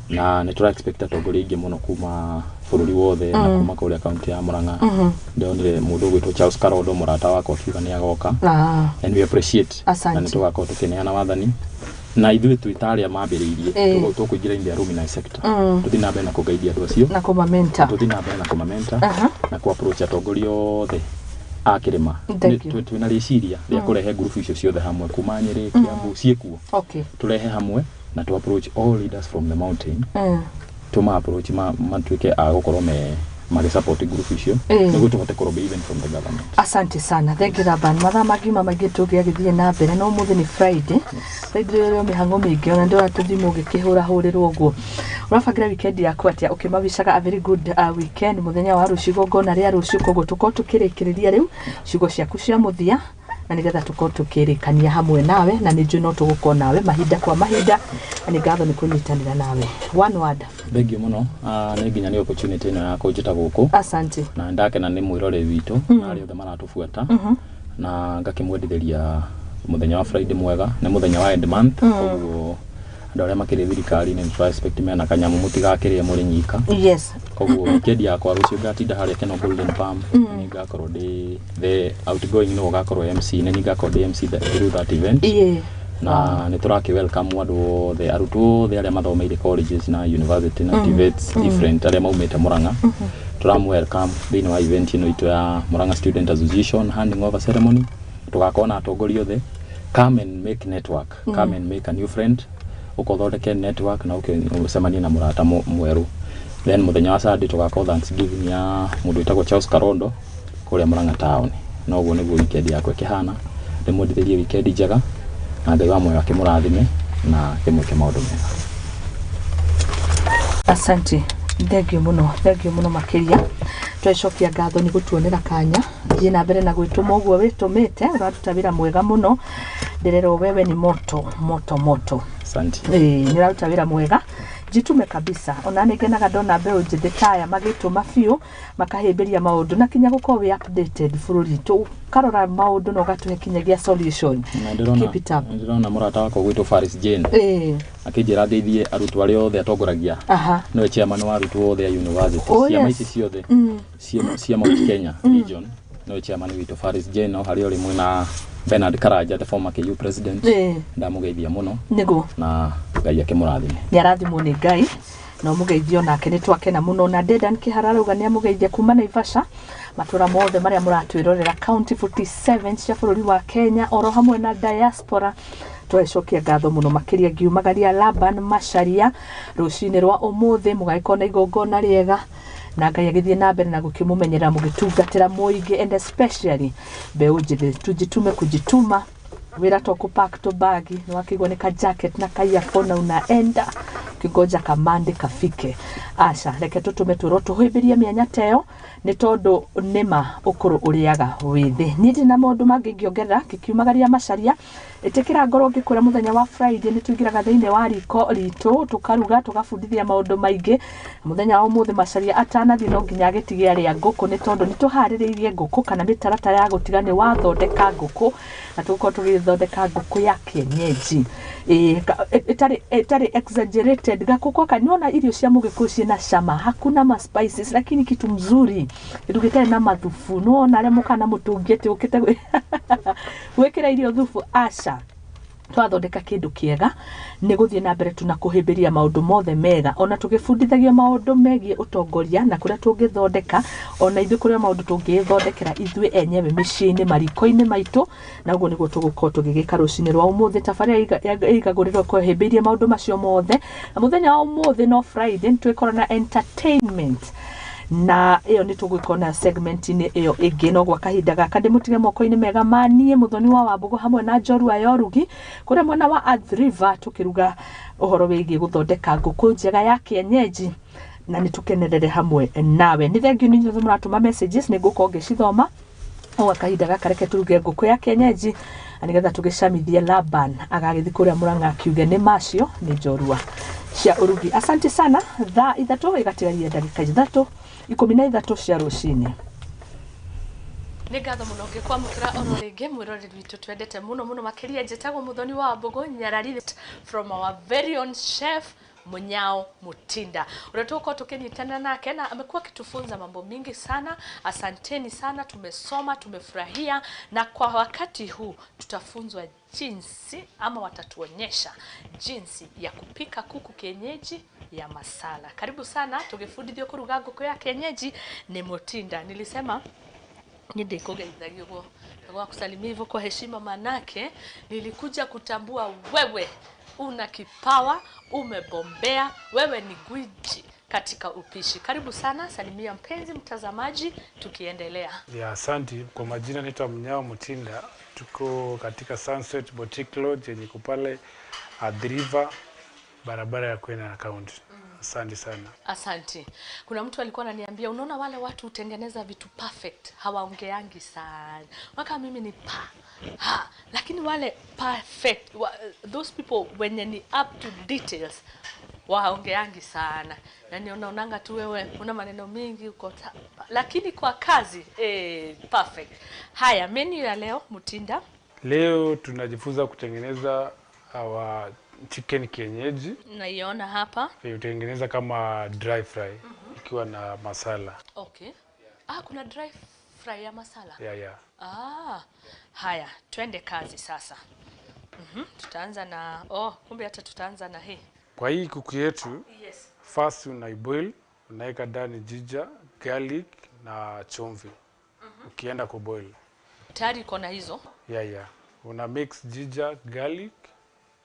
na nĩ tũra expect atongoria aingĩ mũno kuma bũrũri wothe na kuma kũrĩa kaunti ya Murang'a. Ndonire mũndũ ũgwĩtwo Charles Karondo, mũrata wakwa, akiuga nĩ agoka, and we appreciate. Asante. Na nĩ tũgakorwo tũkĩneana wathani, na ithuĩ twĩ ta arĩa mambĩrĩirie, tũkũingĩra in the alumni sector, tũthiĩ na mbere na kũgeithia andũ acio, Na kũmamenta. Tũthiĩ na mbere na kũmamenta na kũ approach atongoria othe a kĩrĩma. Thank you. Twĩna rĩciria rĩa kũrehe ngurubu icio ciothe hamwe kuma Nyĩrĩ, Kiambu, ciĩkuo, tũrehe hamwe na to approach all leaders from the mountain. tũma approach matuĩke a gũkorwo me magĩ support group icio nĩguo tũhote kũrobia even from the government. Asante sana, thank you Laban. Mathaa mangiuma maingĩ tũngĩagĩthiĩ na mbere, no ũmũthĩ nĩ Friday. Friday rĩo mĩhang'o mĩingĩ, ona ndĩrona tũthimũ ũgĩkĩhũrahũrĩrwo ũguo. Ũrabangĩra weekend yaku atĩa? Ũkĩmawicaga a very good weekend mũthenya wa rũciũ, igongona rĩa rũciũ, koguo tũkorwo tũkĩrĩkĩrĩria rĩu ciugo ciaku cia mũthia, na nĩgetha tũkorwo tũkĩrĩkania hamwe nawe, na nĩ njũĩ no tũgũkorwo nawe mahinda kwa mahinda, na nĩ ngatho nĩ kũnyitanĩra nawe. One word. Thank you mũno. Nĩ nginya nĩ opportunity ĩno ya kũnjĩta gũkũ. Asante. Na ndakena nĩ mwĩroreri witũ na arĩa othe maratũbuata, na ngakĩmwendithĩria mũthenya wa Friday mwega. Nĩ mũthenya wa end month, koguo andũ arĩa makĩrĩ thirikari-inĩ nĩ expect mena kanyamũ, mũtigakĩrĩe mũrĩ nyika. Koguo weekend yakwa rũciũ ngatinda harĩa Keno Golden Palm. Nĩ ngakorwo ndĩ the outgoing, nĩwe ũgakorwo MC, nĩ niĩ ngakorwo ndĩ MC through that event. Na nĩ tũrakĩ welcome andũ othe, arutwo othe arĩa mathomeire colleges na university na TVETs different, arĩa maumĩte Murang'a. Tũram welcome thĩinĩ wa event ĩno itũ ya Murang'a Student Association handing over ceremony. Tũgakorwo na atongoria othe. Come and make network, come and make a new friend, ũkothondeke network na ũke ũcemanie na mũrata mwerũ. Then mũthenya wa Sunday tũgakorwo Thanksgiving ya mũndũ wĩtagwo Charles Karondo kũrĩa Murang'a town. Na ũguo nĩguo weekend yakwa ĩkĩhana. Ndĩmwendithĩrie weekend njega, na Ngai wa muoyo akĩmũrathime na akĩmwĩke maũndũ mega. Asante, thank you mũno, thank you mũno makĩria. Twacokia ngatho nĩ gũtuonera kanya. Thiĩ na mbere na gwĩtũma ũguo wĩtũmĩte, ũraruta wĩra mwega mũno. Ndĩrerwo wewe ni moto moto moto. Asante. Ĩĩ, nĩ ũraruta wĩra mwega, jitume kabisa. Ona nĩ ngenaga ndona mbeũ njĩthĩ taya magĩtũma biũ, makahĩmbĩria maũndũ na kinya gũkorwo wĩ updated bũrũri tũ, ũkarora maũndũ na ũgatũhe kinyagia solution. Na ndĩrona Keep it up. Ndĩrona mũrata wakwa gwĩtwo Faris Jane akĩnjĩra ngeithie arutwo arĩa othe atongoragia. Nĩwe chairman wa arutwo othe a university ciama ici ciothe cia Mount Kenya region, nĩwe chairman witũ Faris Jane. No harĩa ũrĩ mwena Bernard Karanja, the former KU president, ndamũgeithia mũno. Nĩguo. Na Ngai akĩmũrathime. Nĩ arathimwo nĩ Ngai na ũmũgeithio nake, nĩ twakena mũno. Na Dedan Kĩhara arauga nĩ amũgeithia kuma Naivasha. Matũra mothe marĩa mũratwĩrorera, county 47 cia bũrũri wa Kenya, oro hamwe na diaspora, twacokia ngatho mũno makĩria. Ngiumagaria Laban Macharia rũcinĩ rwa ũmũthĩ, mũgagĩkorwo na igongona rĩega, na Ngai agĩthiĩ na mbere na gũkĩmũmenyerera mũgĩtungatĩra mũingĩ, and especially mbeũ njĩthĩ. Tujitume kujituma, wĩra to kũpack tũbagi, nĩ wakĩigua nĩ ka jacket na ka earphone na unaenda ukingoja kamande kafike. Aca, reke tũtũme tũrwo tũhĩmbĩrie mĩanya ta ĩyo, nĩ tondũ nĩma ũkũrũ ũrĩaga wĩthĩ. Niĩ ndĩ na maũndũ mangĩ ingĩongerera ngĩkiumagaria Macharia. Ĩtĩkĩra ngorwo ngĩkwĩra mũthenya wa Friday nĩ tũingĩraga thĩinĩ wa riko ritũ, tũkaruga, tũgabundithia maũndũ maingĩ. Mũthenya wa ũmũthĩ Macharia atanathiĩ no nginya agĩtige arĩa ngũkũ, nĩ tondũ nĩ tũharĩrĩirie ngũkũ kana mĩtaratara ya gũtiga nĩ wathondeka ngũkũ, na tũgũkorwo tũgĩthondeka ngũkũ ya kienyeji. Ĩĩ, ĩtarĩ exaggerated gakũkũ aka. Nĩwona irio cia mũgĩkũyũ ciĩna cama, hakuna ma spices, lakini kitu mzuri, kĩndũ gĩtarĩ na mathubu. Nĩwona arĩa mũkaga na mũtũngi atĩ ũkĩte gwĩkĩra irio thubu, aca. Twathondeka kĩndũ kĩega, nĩ gũthiĩ na mbere tuna kũhĩmbĩria maũndũ mothe mega, ona tũgĩbundithagio maũndũ megiĩ ũtongoria na kũrĩa tũngĩthondeka ona ithuĩ, kũrĩa maũndũ tũngĩthondekera ithuĩ enyewe mĩciĩ-inĩ, mariko-inĩ maitũ. Na ũguo nĩguo tũgũkorwo tũgĩgĩka rũcinĩ rwa ũmũthĩ. Tabarĩra ĩigagũrĩrwo kũhĩmbĩirie maũndũ macio mothe. Na mũthenya wa ũmũthĩ no Friday, nĩ twĩkorwo na entertainment, na ĩyo nĩ tũgũkorwo na segment-inĩ ĩyo ĩngĩ. No gwa kahinda gaka ndĩmũtige moko-inĩ mega ma niĩ Mũthoni wa Wambũgũ hamwe na njorua ya ũrugi kũrĩa mwena wa Athi River, tũkĩruga ũhoro wĩgiĩ gũthondeka ngũkũ njega ya kienyeji, na nĩ tũkenerere hamwe nawe. Nĩ thengiũ nĩ inyuothe mũratũma messages, nĩ ngũkorwo ngĩcithoma. O gwa kahinda gaka reke turuge ngũkũ ya kienyeji, na nĩgetha tũgĩcamithie Laban agagĩthiĩ kũrĩa Mũrang'a akiuge nĩ macio nĩ njorua cia ũrugi. Asante sana. Thaa 3 ĩgatigaria ndagĩka 3, 13 cia rũcinĩ. Nĩ ngatho mũno ngĩkwamũkĩra oro rĩngĩ, mwĩroreri witũ twendete mũno mũno makĩria. Njĩtagwo Mũthoni wa Mbũgũ Nyarari, from our very own chef Munyao Mutinda, ũrĩa tũgũkorwo tũkĩnyitana nake na amekuwa akitufunza mambo mingi sana. Asanteni sana, tumesoma, tumefurahia, na kwa wakati huu tutafunzwa jinsi ama watatuonyesha jinsi ya kupika kuku kienyeji ya masala. Karibu sana tũgĩbundithio kũruga ngũkũ ya kienyeji ni Mutinda. Nilisema nindikugeithagia ũguo gwakusalimia hivyo kwa heshima, manake nilikuja kutambua wewe una kipawa, umebombea, wewe ni gwiji. katika upishi. Karibu sana, salimia mpenzi mtazamaji tukiendelea. Ya, asante. Kwa majina naitwa Mnyao Mutinda. Tuko katika Sunset Boutique Lodge yenye iko pale Athi River, barabara ya kwenda na county. Asante sana. Asante. Kuna mtu alikuwa ananiambia, unaona wale watu hutengeneza vitu perfect, hawaongeangi sana. Waka mimi ni pa ha, lakini wale perfect those people wenye ni up to details waongeangi sana. Na unaonanga tu wewe una maneno mingi uko lakini kwa kazi perfect. Haya, menu ya leo Mutinda. Leo tunajifunza kutengeneza our chicken kienyeji. Naiona hapa. Tutengeneza kama dry fry ikiwa na masala. Okay. Ah, kuna dry fry ya masala. Yeah, yeah. Ah, haya, twende kazi sasa. Tutaanza na kumbe hata tutaanza na hii. Kwa hii kuku yetu, yes. First unaiboil, unaweka ndani ginger, garlic na chumvi. Ukienda kuboil. Tayari iko na hizo? Yeah, yeah. Una mix ginger, garlic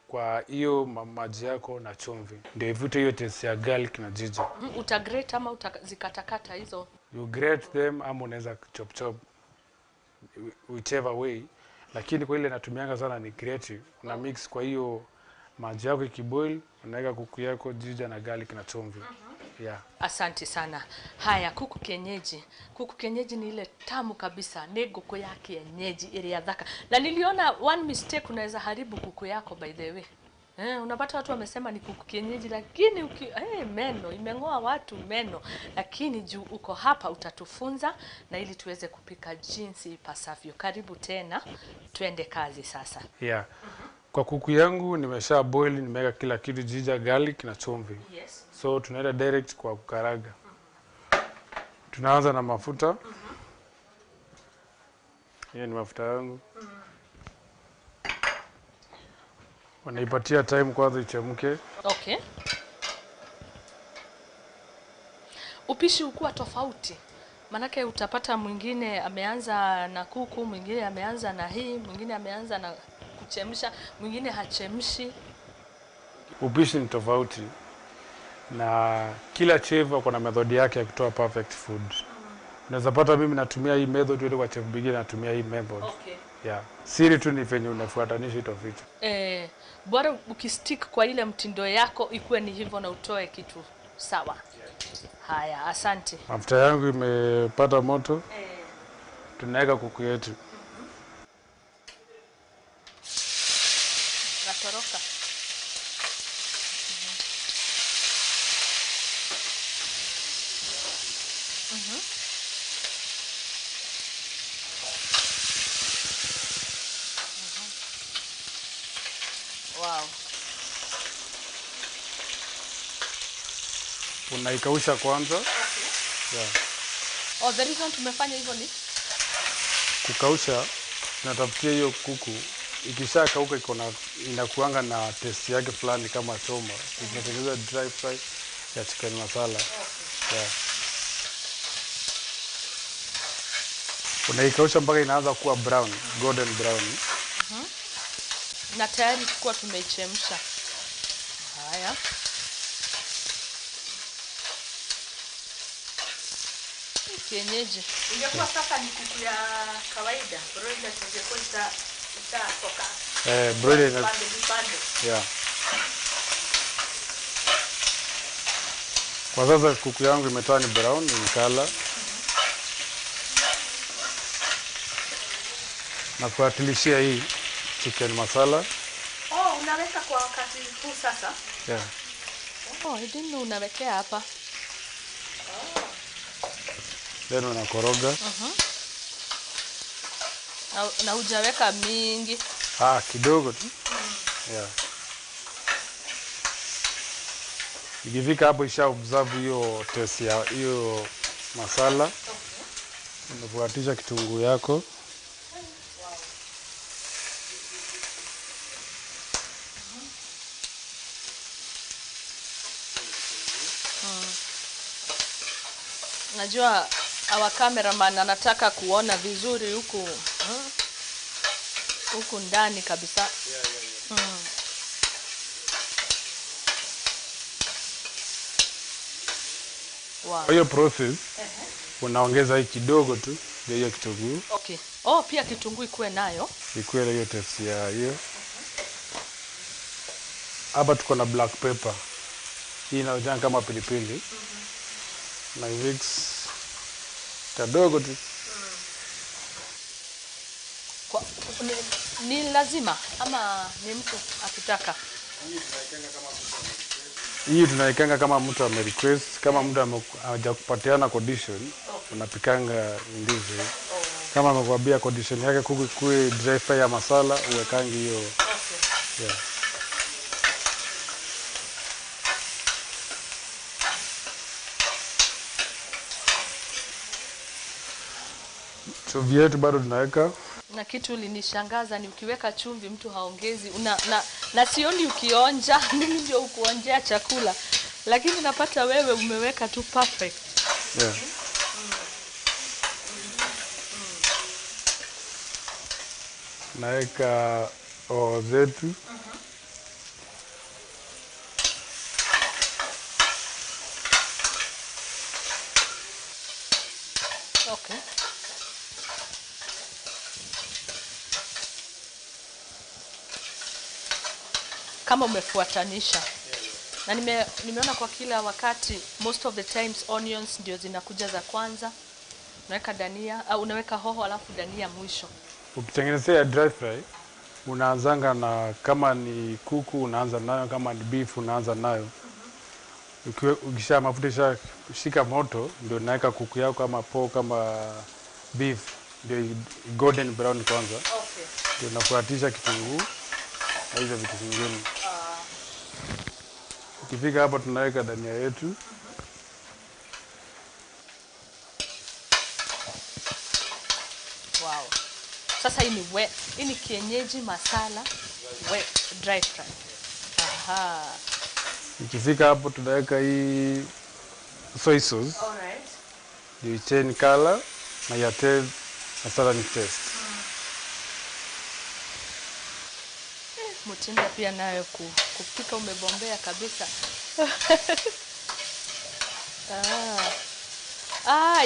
kwa hiyo maji yako na chumvi. Ndio ivute hiyo taste ya garlic na ginger. Utagrate ama utazikatakata hizo? You grate them ama unaweza chop chop, whichever way. Lakini kwa ile natumianga sana ni grate. Una mix kwa hiyo maji yako ikiboil, unaweka kuku yako, ginger na garlic na chumvi. Yeah. Asante sana. Haya, kuku kienyeji. Kuku kienyeji ni ile tamu kabisa, ni kuku ya kienyeji ile ya dhaka. Na niliona one mistake unaweza haribu kuku yako by the way. Unapata watu wamesema ni kuku kienyeji lakini meno imengoa watu meno. Lakini juu uko hapa utatufunza na ili tuweze kupika jinsi ipasavyo. Karibu tena, tuende kazi sasa. Yeah. Kwa kuku yangu nimesha boil, nimeweka kila kitu, ginger, garlic na chumvi. Yes. So tunaenda direct kwa kukaraga. Tunaanza na mafuta. Hiyo ni mafuta yangu. Wanaipatia time kwanza ichemke. Okay. Upishi hukuwa tofauti. Manake utapata mwingine ameanza na kuku, mwingine ameanza na hii, mwingine ameanza na kuchemsha, mwingine hachemshi. Upishi ni tofauti. Na kila chef ako na method yake ya kutoa perfect food. Unaweza pata mimi natumia hii method, yule kwa chef mwingine anatumia hii method. Okay. Yeah. Siri tu ni venye unafuatanisha hizo vitu. Bora ukistick kwa ile mtindo yako ikuwe ni hivyo na utoe kitu sawa. Haya, asante. Mafuta yangu imepata moto. Tunaweka kuku yetu. Natoroka. Wow. Unaikausha kwanza. Okay. Yeah. Oh, the reason tumefanya hivyo ni kukausha, tunatafutia hiyo kuku ikishakauka iko na inakuanga na taste yake fulani kama choma. Tunatengeneza dry fry ya chicken masala. Okay. Yeah. Unaikausha mpaka inaanza kuwa brown, golden brown. Na tayari kwa tumeichemsha. Haya. Kienyeji. Ingekuwa sasa ni kuku ya kawaida, broiler ingekuwa itatoka. Broiler vipande vipande. Yeah. Kwa sasa kuku yangu imeturn brown in color. Na kuatilishia hii chicken masala. Oh, unaweka kwa wakati huu sasa? Yeah. Oh, I didn't know unawekea hapa. Oh. Then unakoroga. Na hujaweka mingi. Ah, kidogo tu. Yeah. Ikifika hapo isha observe hiyo taste ya hiyo masala. Okay. Unafuatisha kitunguu yako. Wow. Najua our cameraman anataka kuona vizuri huku huku ndani kabisa. Yeah. Wow. Kwa hiyo process unaongeza hii kidogo tu ndio hiyo kitunguu. Okay. Oh, pia kitunguu ikuwe nayo. Ikuwe na hiyo taste ya hiyo. Hapa tuko na black pepper. Hii inaonekana kama pilipili. Na mix kadogo tu. Kwa, ni lazima ama ni mtu akitaka? Hii tunaikanga kama mtu ame request, kama mtu hajakupatiana condition, unapikanga ndizi. Kama amekwambia condition yake kuku kuwe dry fry ya masala, uwekangi hiyo. Okay. Yeah. Chumvi yetu bado tunaweka. Na kitu ulinishangaza ni ukiweka chumvi mtu haongezi na sioni ukionja. Mimi ndio ukuonjea chakula, lakini napata wewe umeweka tu perfect. Yeah. Naweka hoho zetu. Okay. Kama umefuatanisha. Na nimeona kwa kila wakati most of the times onions ndio zinakuja za kwanza. Unaweka dania au unaweka hoho alafu dania mwisho. Ukitengenezea dry fry unaanzanga na kama ni kuku unaanza nayo, kama ni beef unaanza nayo. Ukisha mafuta shika moto ndio unaweka kuku yako kama pork kama beef ndio golden brown kwanza. Okay. Ndio unafuatisha kitunguu na hizo vitu vingine. Ukifika hapo tunaweka dania yetu. Wow. Sasa hii ni wet, hii ni kienyeji masala wet dry fry. Aha. Ikifika hapo tunaweka hii soy sauce. All right. Ndio change color na ya taste masala ni taste. Mutinda pia nayo kupika umebombea kabisa.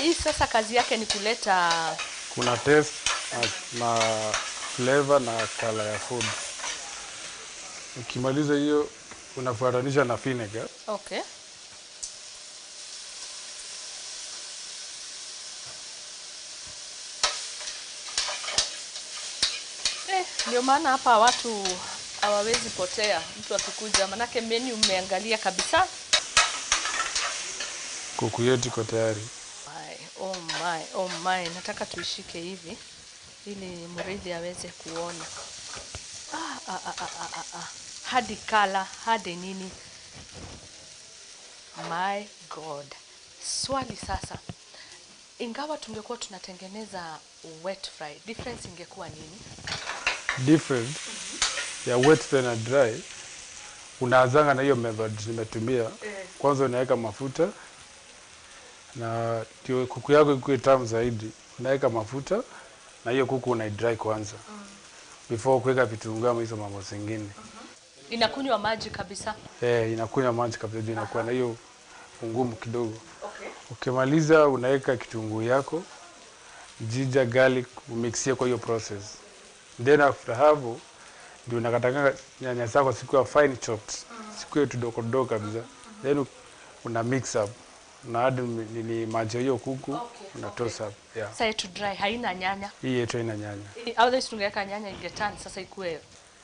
Hii sasa kazi yake ni kuleta kuna taste na flavor na color ya food. Ukimaliza hiyo unafuatanisha na vinegar. Okay. Ndio maana hapa watu hawawezi potea mtu akikuja, manake menu umeangalia kabisa. Kuku yetu iko tayari. Oh my, oh my, nataka tuishike hivi ili Muriithi aweze kuona. Hadi kala, hadi nini. My God. Swali sasa. Ingawa tungekuwa tunatengeneza wet fry, difference ingekuwa nini? Difference ya wet fry na dry, unaanzanga na hiyo method nimetumia. Kwanza unaweka mafuta na ndio kuku yako ikuwe tamu zaidi. Unaweka mafuta na hiyo kuku unaidry kwanza. Before kuweka vitunguu ama hizo mambo zingine. Inakunywa maji kabisa. Inakunywa maji kabisa, inakuwa na hiyo ungumu kidogo. Okay. Ukimaliza unaweka kitunguu yako, ginger, garlic, umixie kwa hiyo process. Then after hapo ndio unakatakanga nyanya zako sikuwa fine chopped, sikuwa tudogo dogo kabisa. Then una mix up. Una add nini maji hiyo kuku, una toss up. Yeah. Sasa yetu dry haina nyanya. Hii yetu haina nyanya. Otherwise tungeweka nyanya ingeturn sasa ikue.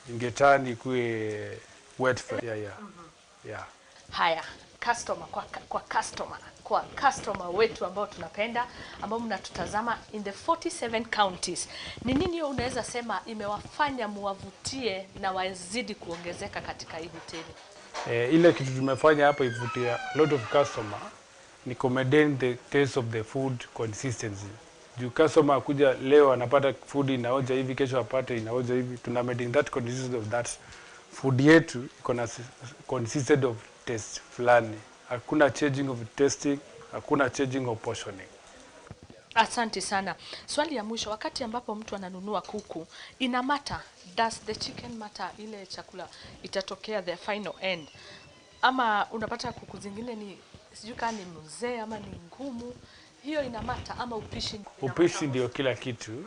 Ingeturn ikue wet fry. Yeah, yeah. Yeah. Haya, customer kwa customer wetu ambao tunapenda, ambao mnatutazama in the 47 counties. Ni nini unaweza sema imewafanya muwavutie na wazidi kuongezeka katika hii hoteli? Ile kitu tumefanya hapa ivutia a lot of customer ni maintain the taste of the food consistency. Juu customer akuja leo anapata food inaoja hivi, kesho apate inaoja hivi. Tuna maintain that consistency of that food yetu iko na consistent of taste fulani. Hakuna changing of tasting, hakuna changing of portioning. Asante sana. Swali ya mwisho, wakati ambapo mtu ananunua kuku, ina matter, does the chicken matter, ile chakula itatokea the final end? Ama unapata kuku zingine ni Sijui kama ni mzee ama ni ngumu, hiyo inamata ama upishi? Upishi ndio kila kitu.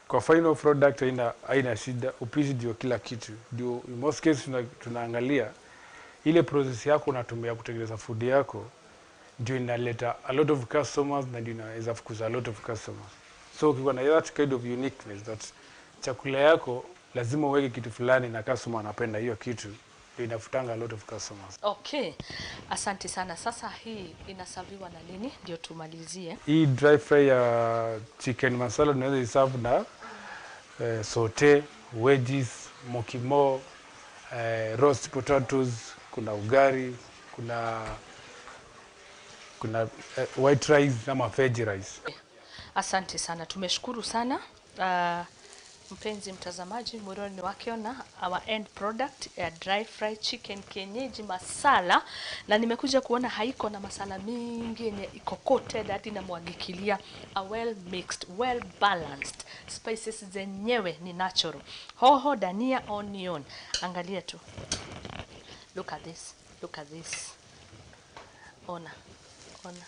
Kwa final product haina shida, upishi ndio kila kitu. Ndio in most cases tunaangalia ile process yako unatumia kutengeneza food yako ndio inaleta a lot of customers na ndio inaweza fukuza a lot of customers. So ukiwa na that kind of uniqueness that chakula yako lazima uweke kitu fulani na customer anapenda hiyo kitu, ndio inafutanga a lot of customers. Okay, asante sana. Sasa hii inasaviwa na nini? Ndio tumalizie. Hii dry fry ya chicken masala tunaweza iserve na saute, wedges, mokimo, roast potatoes, kuna ugari, kuna white rice ama veg rice. Asante sana, tumeshukuru sana. Mpenzi mtazamaji, mwironi wakiona our end product ya dry fry chicken kienyeji masala, na nimekuja kuona haiko na masala mingi yenye iko coated hadi namwagikilia, a well mixed, well balanced. Spices zenyewe ni natural, hoho, dania, onion. Angalia tu, look at this, look at this, ona ona,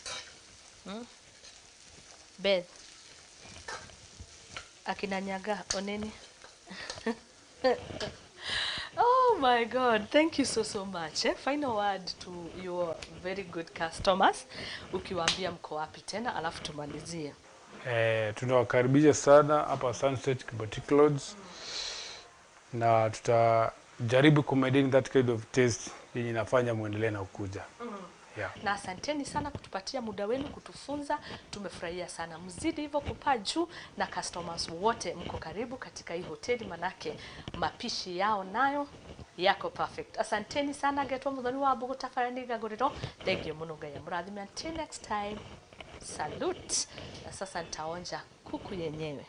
Beth akina Nyaga, oneni. Oh my God, thank you so so much. Final word to your very good customers, ukiwaambia mko wapi tena, alafu tumalizie. Tunawakaribisha sana hapa Sunset Boutique Lodge, na tutajaribu ku maintain that kind of taste yenye inafanya muendelee na kukuja. Yeah. Na asanteni sana kutupatia muda wenu kutufunza, tumefurahia sana. Mzidi hivyo kupaa juu, na customers wote mko karibu katika hii hoteli, manake mapishi yao nayo yako perfect. Asanteni sana getwa Muthoni wa Mbugu tabarani gaguriro. Thank you muno, Ngai amurathime. Until next time, salute. Na sasa nitaonja kuku yenyewe.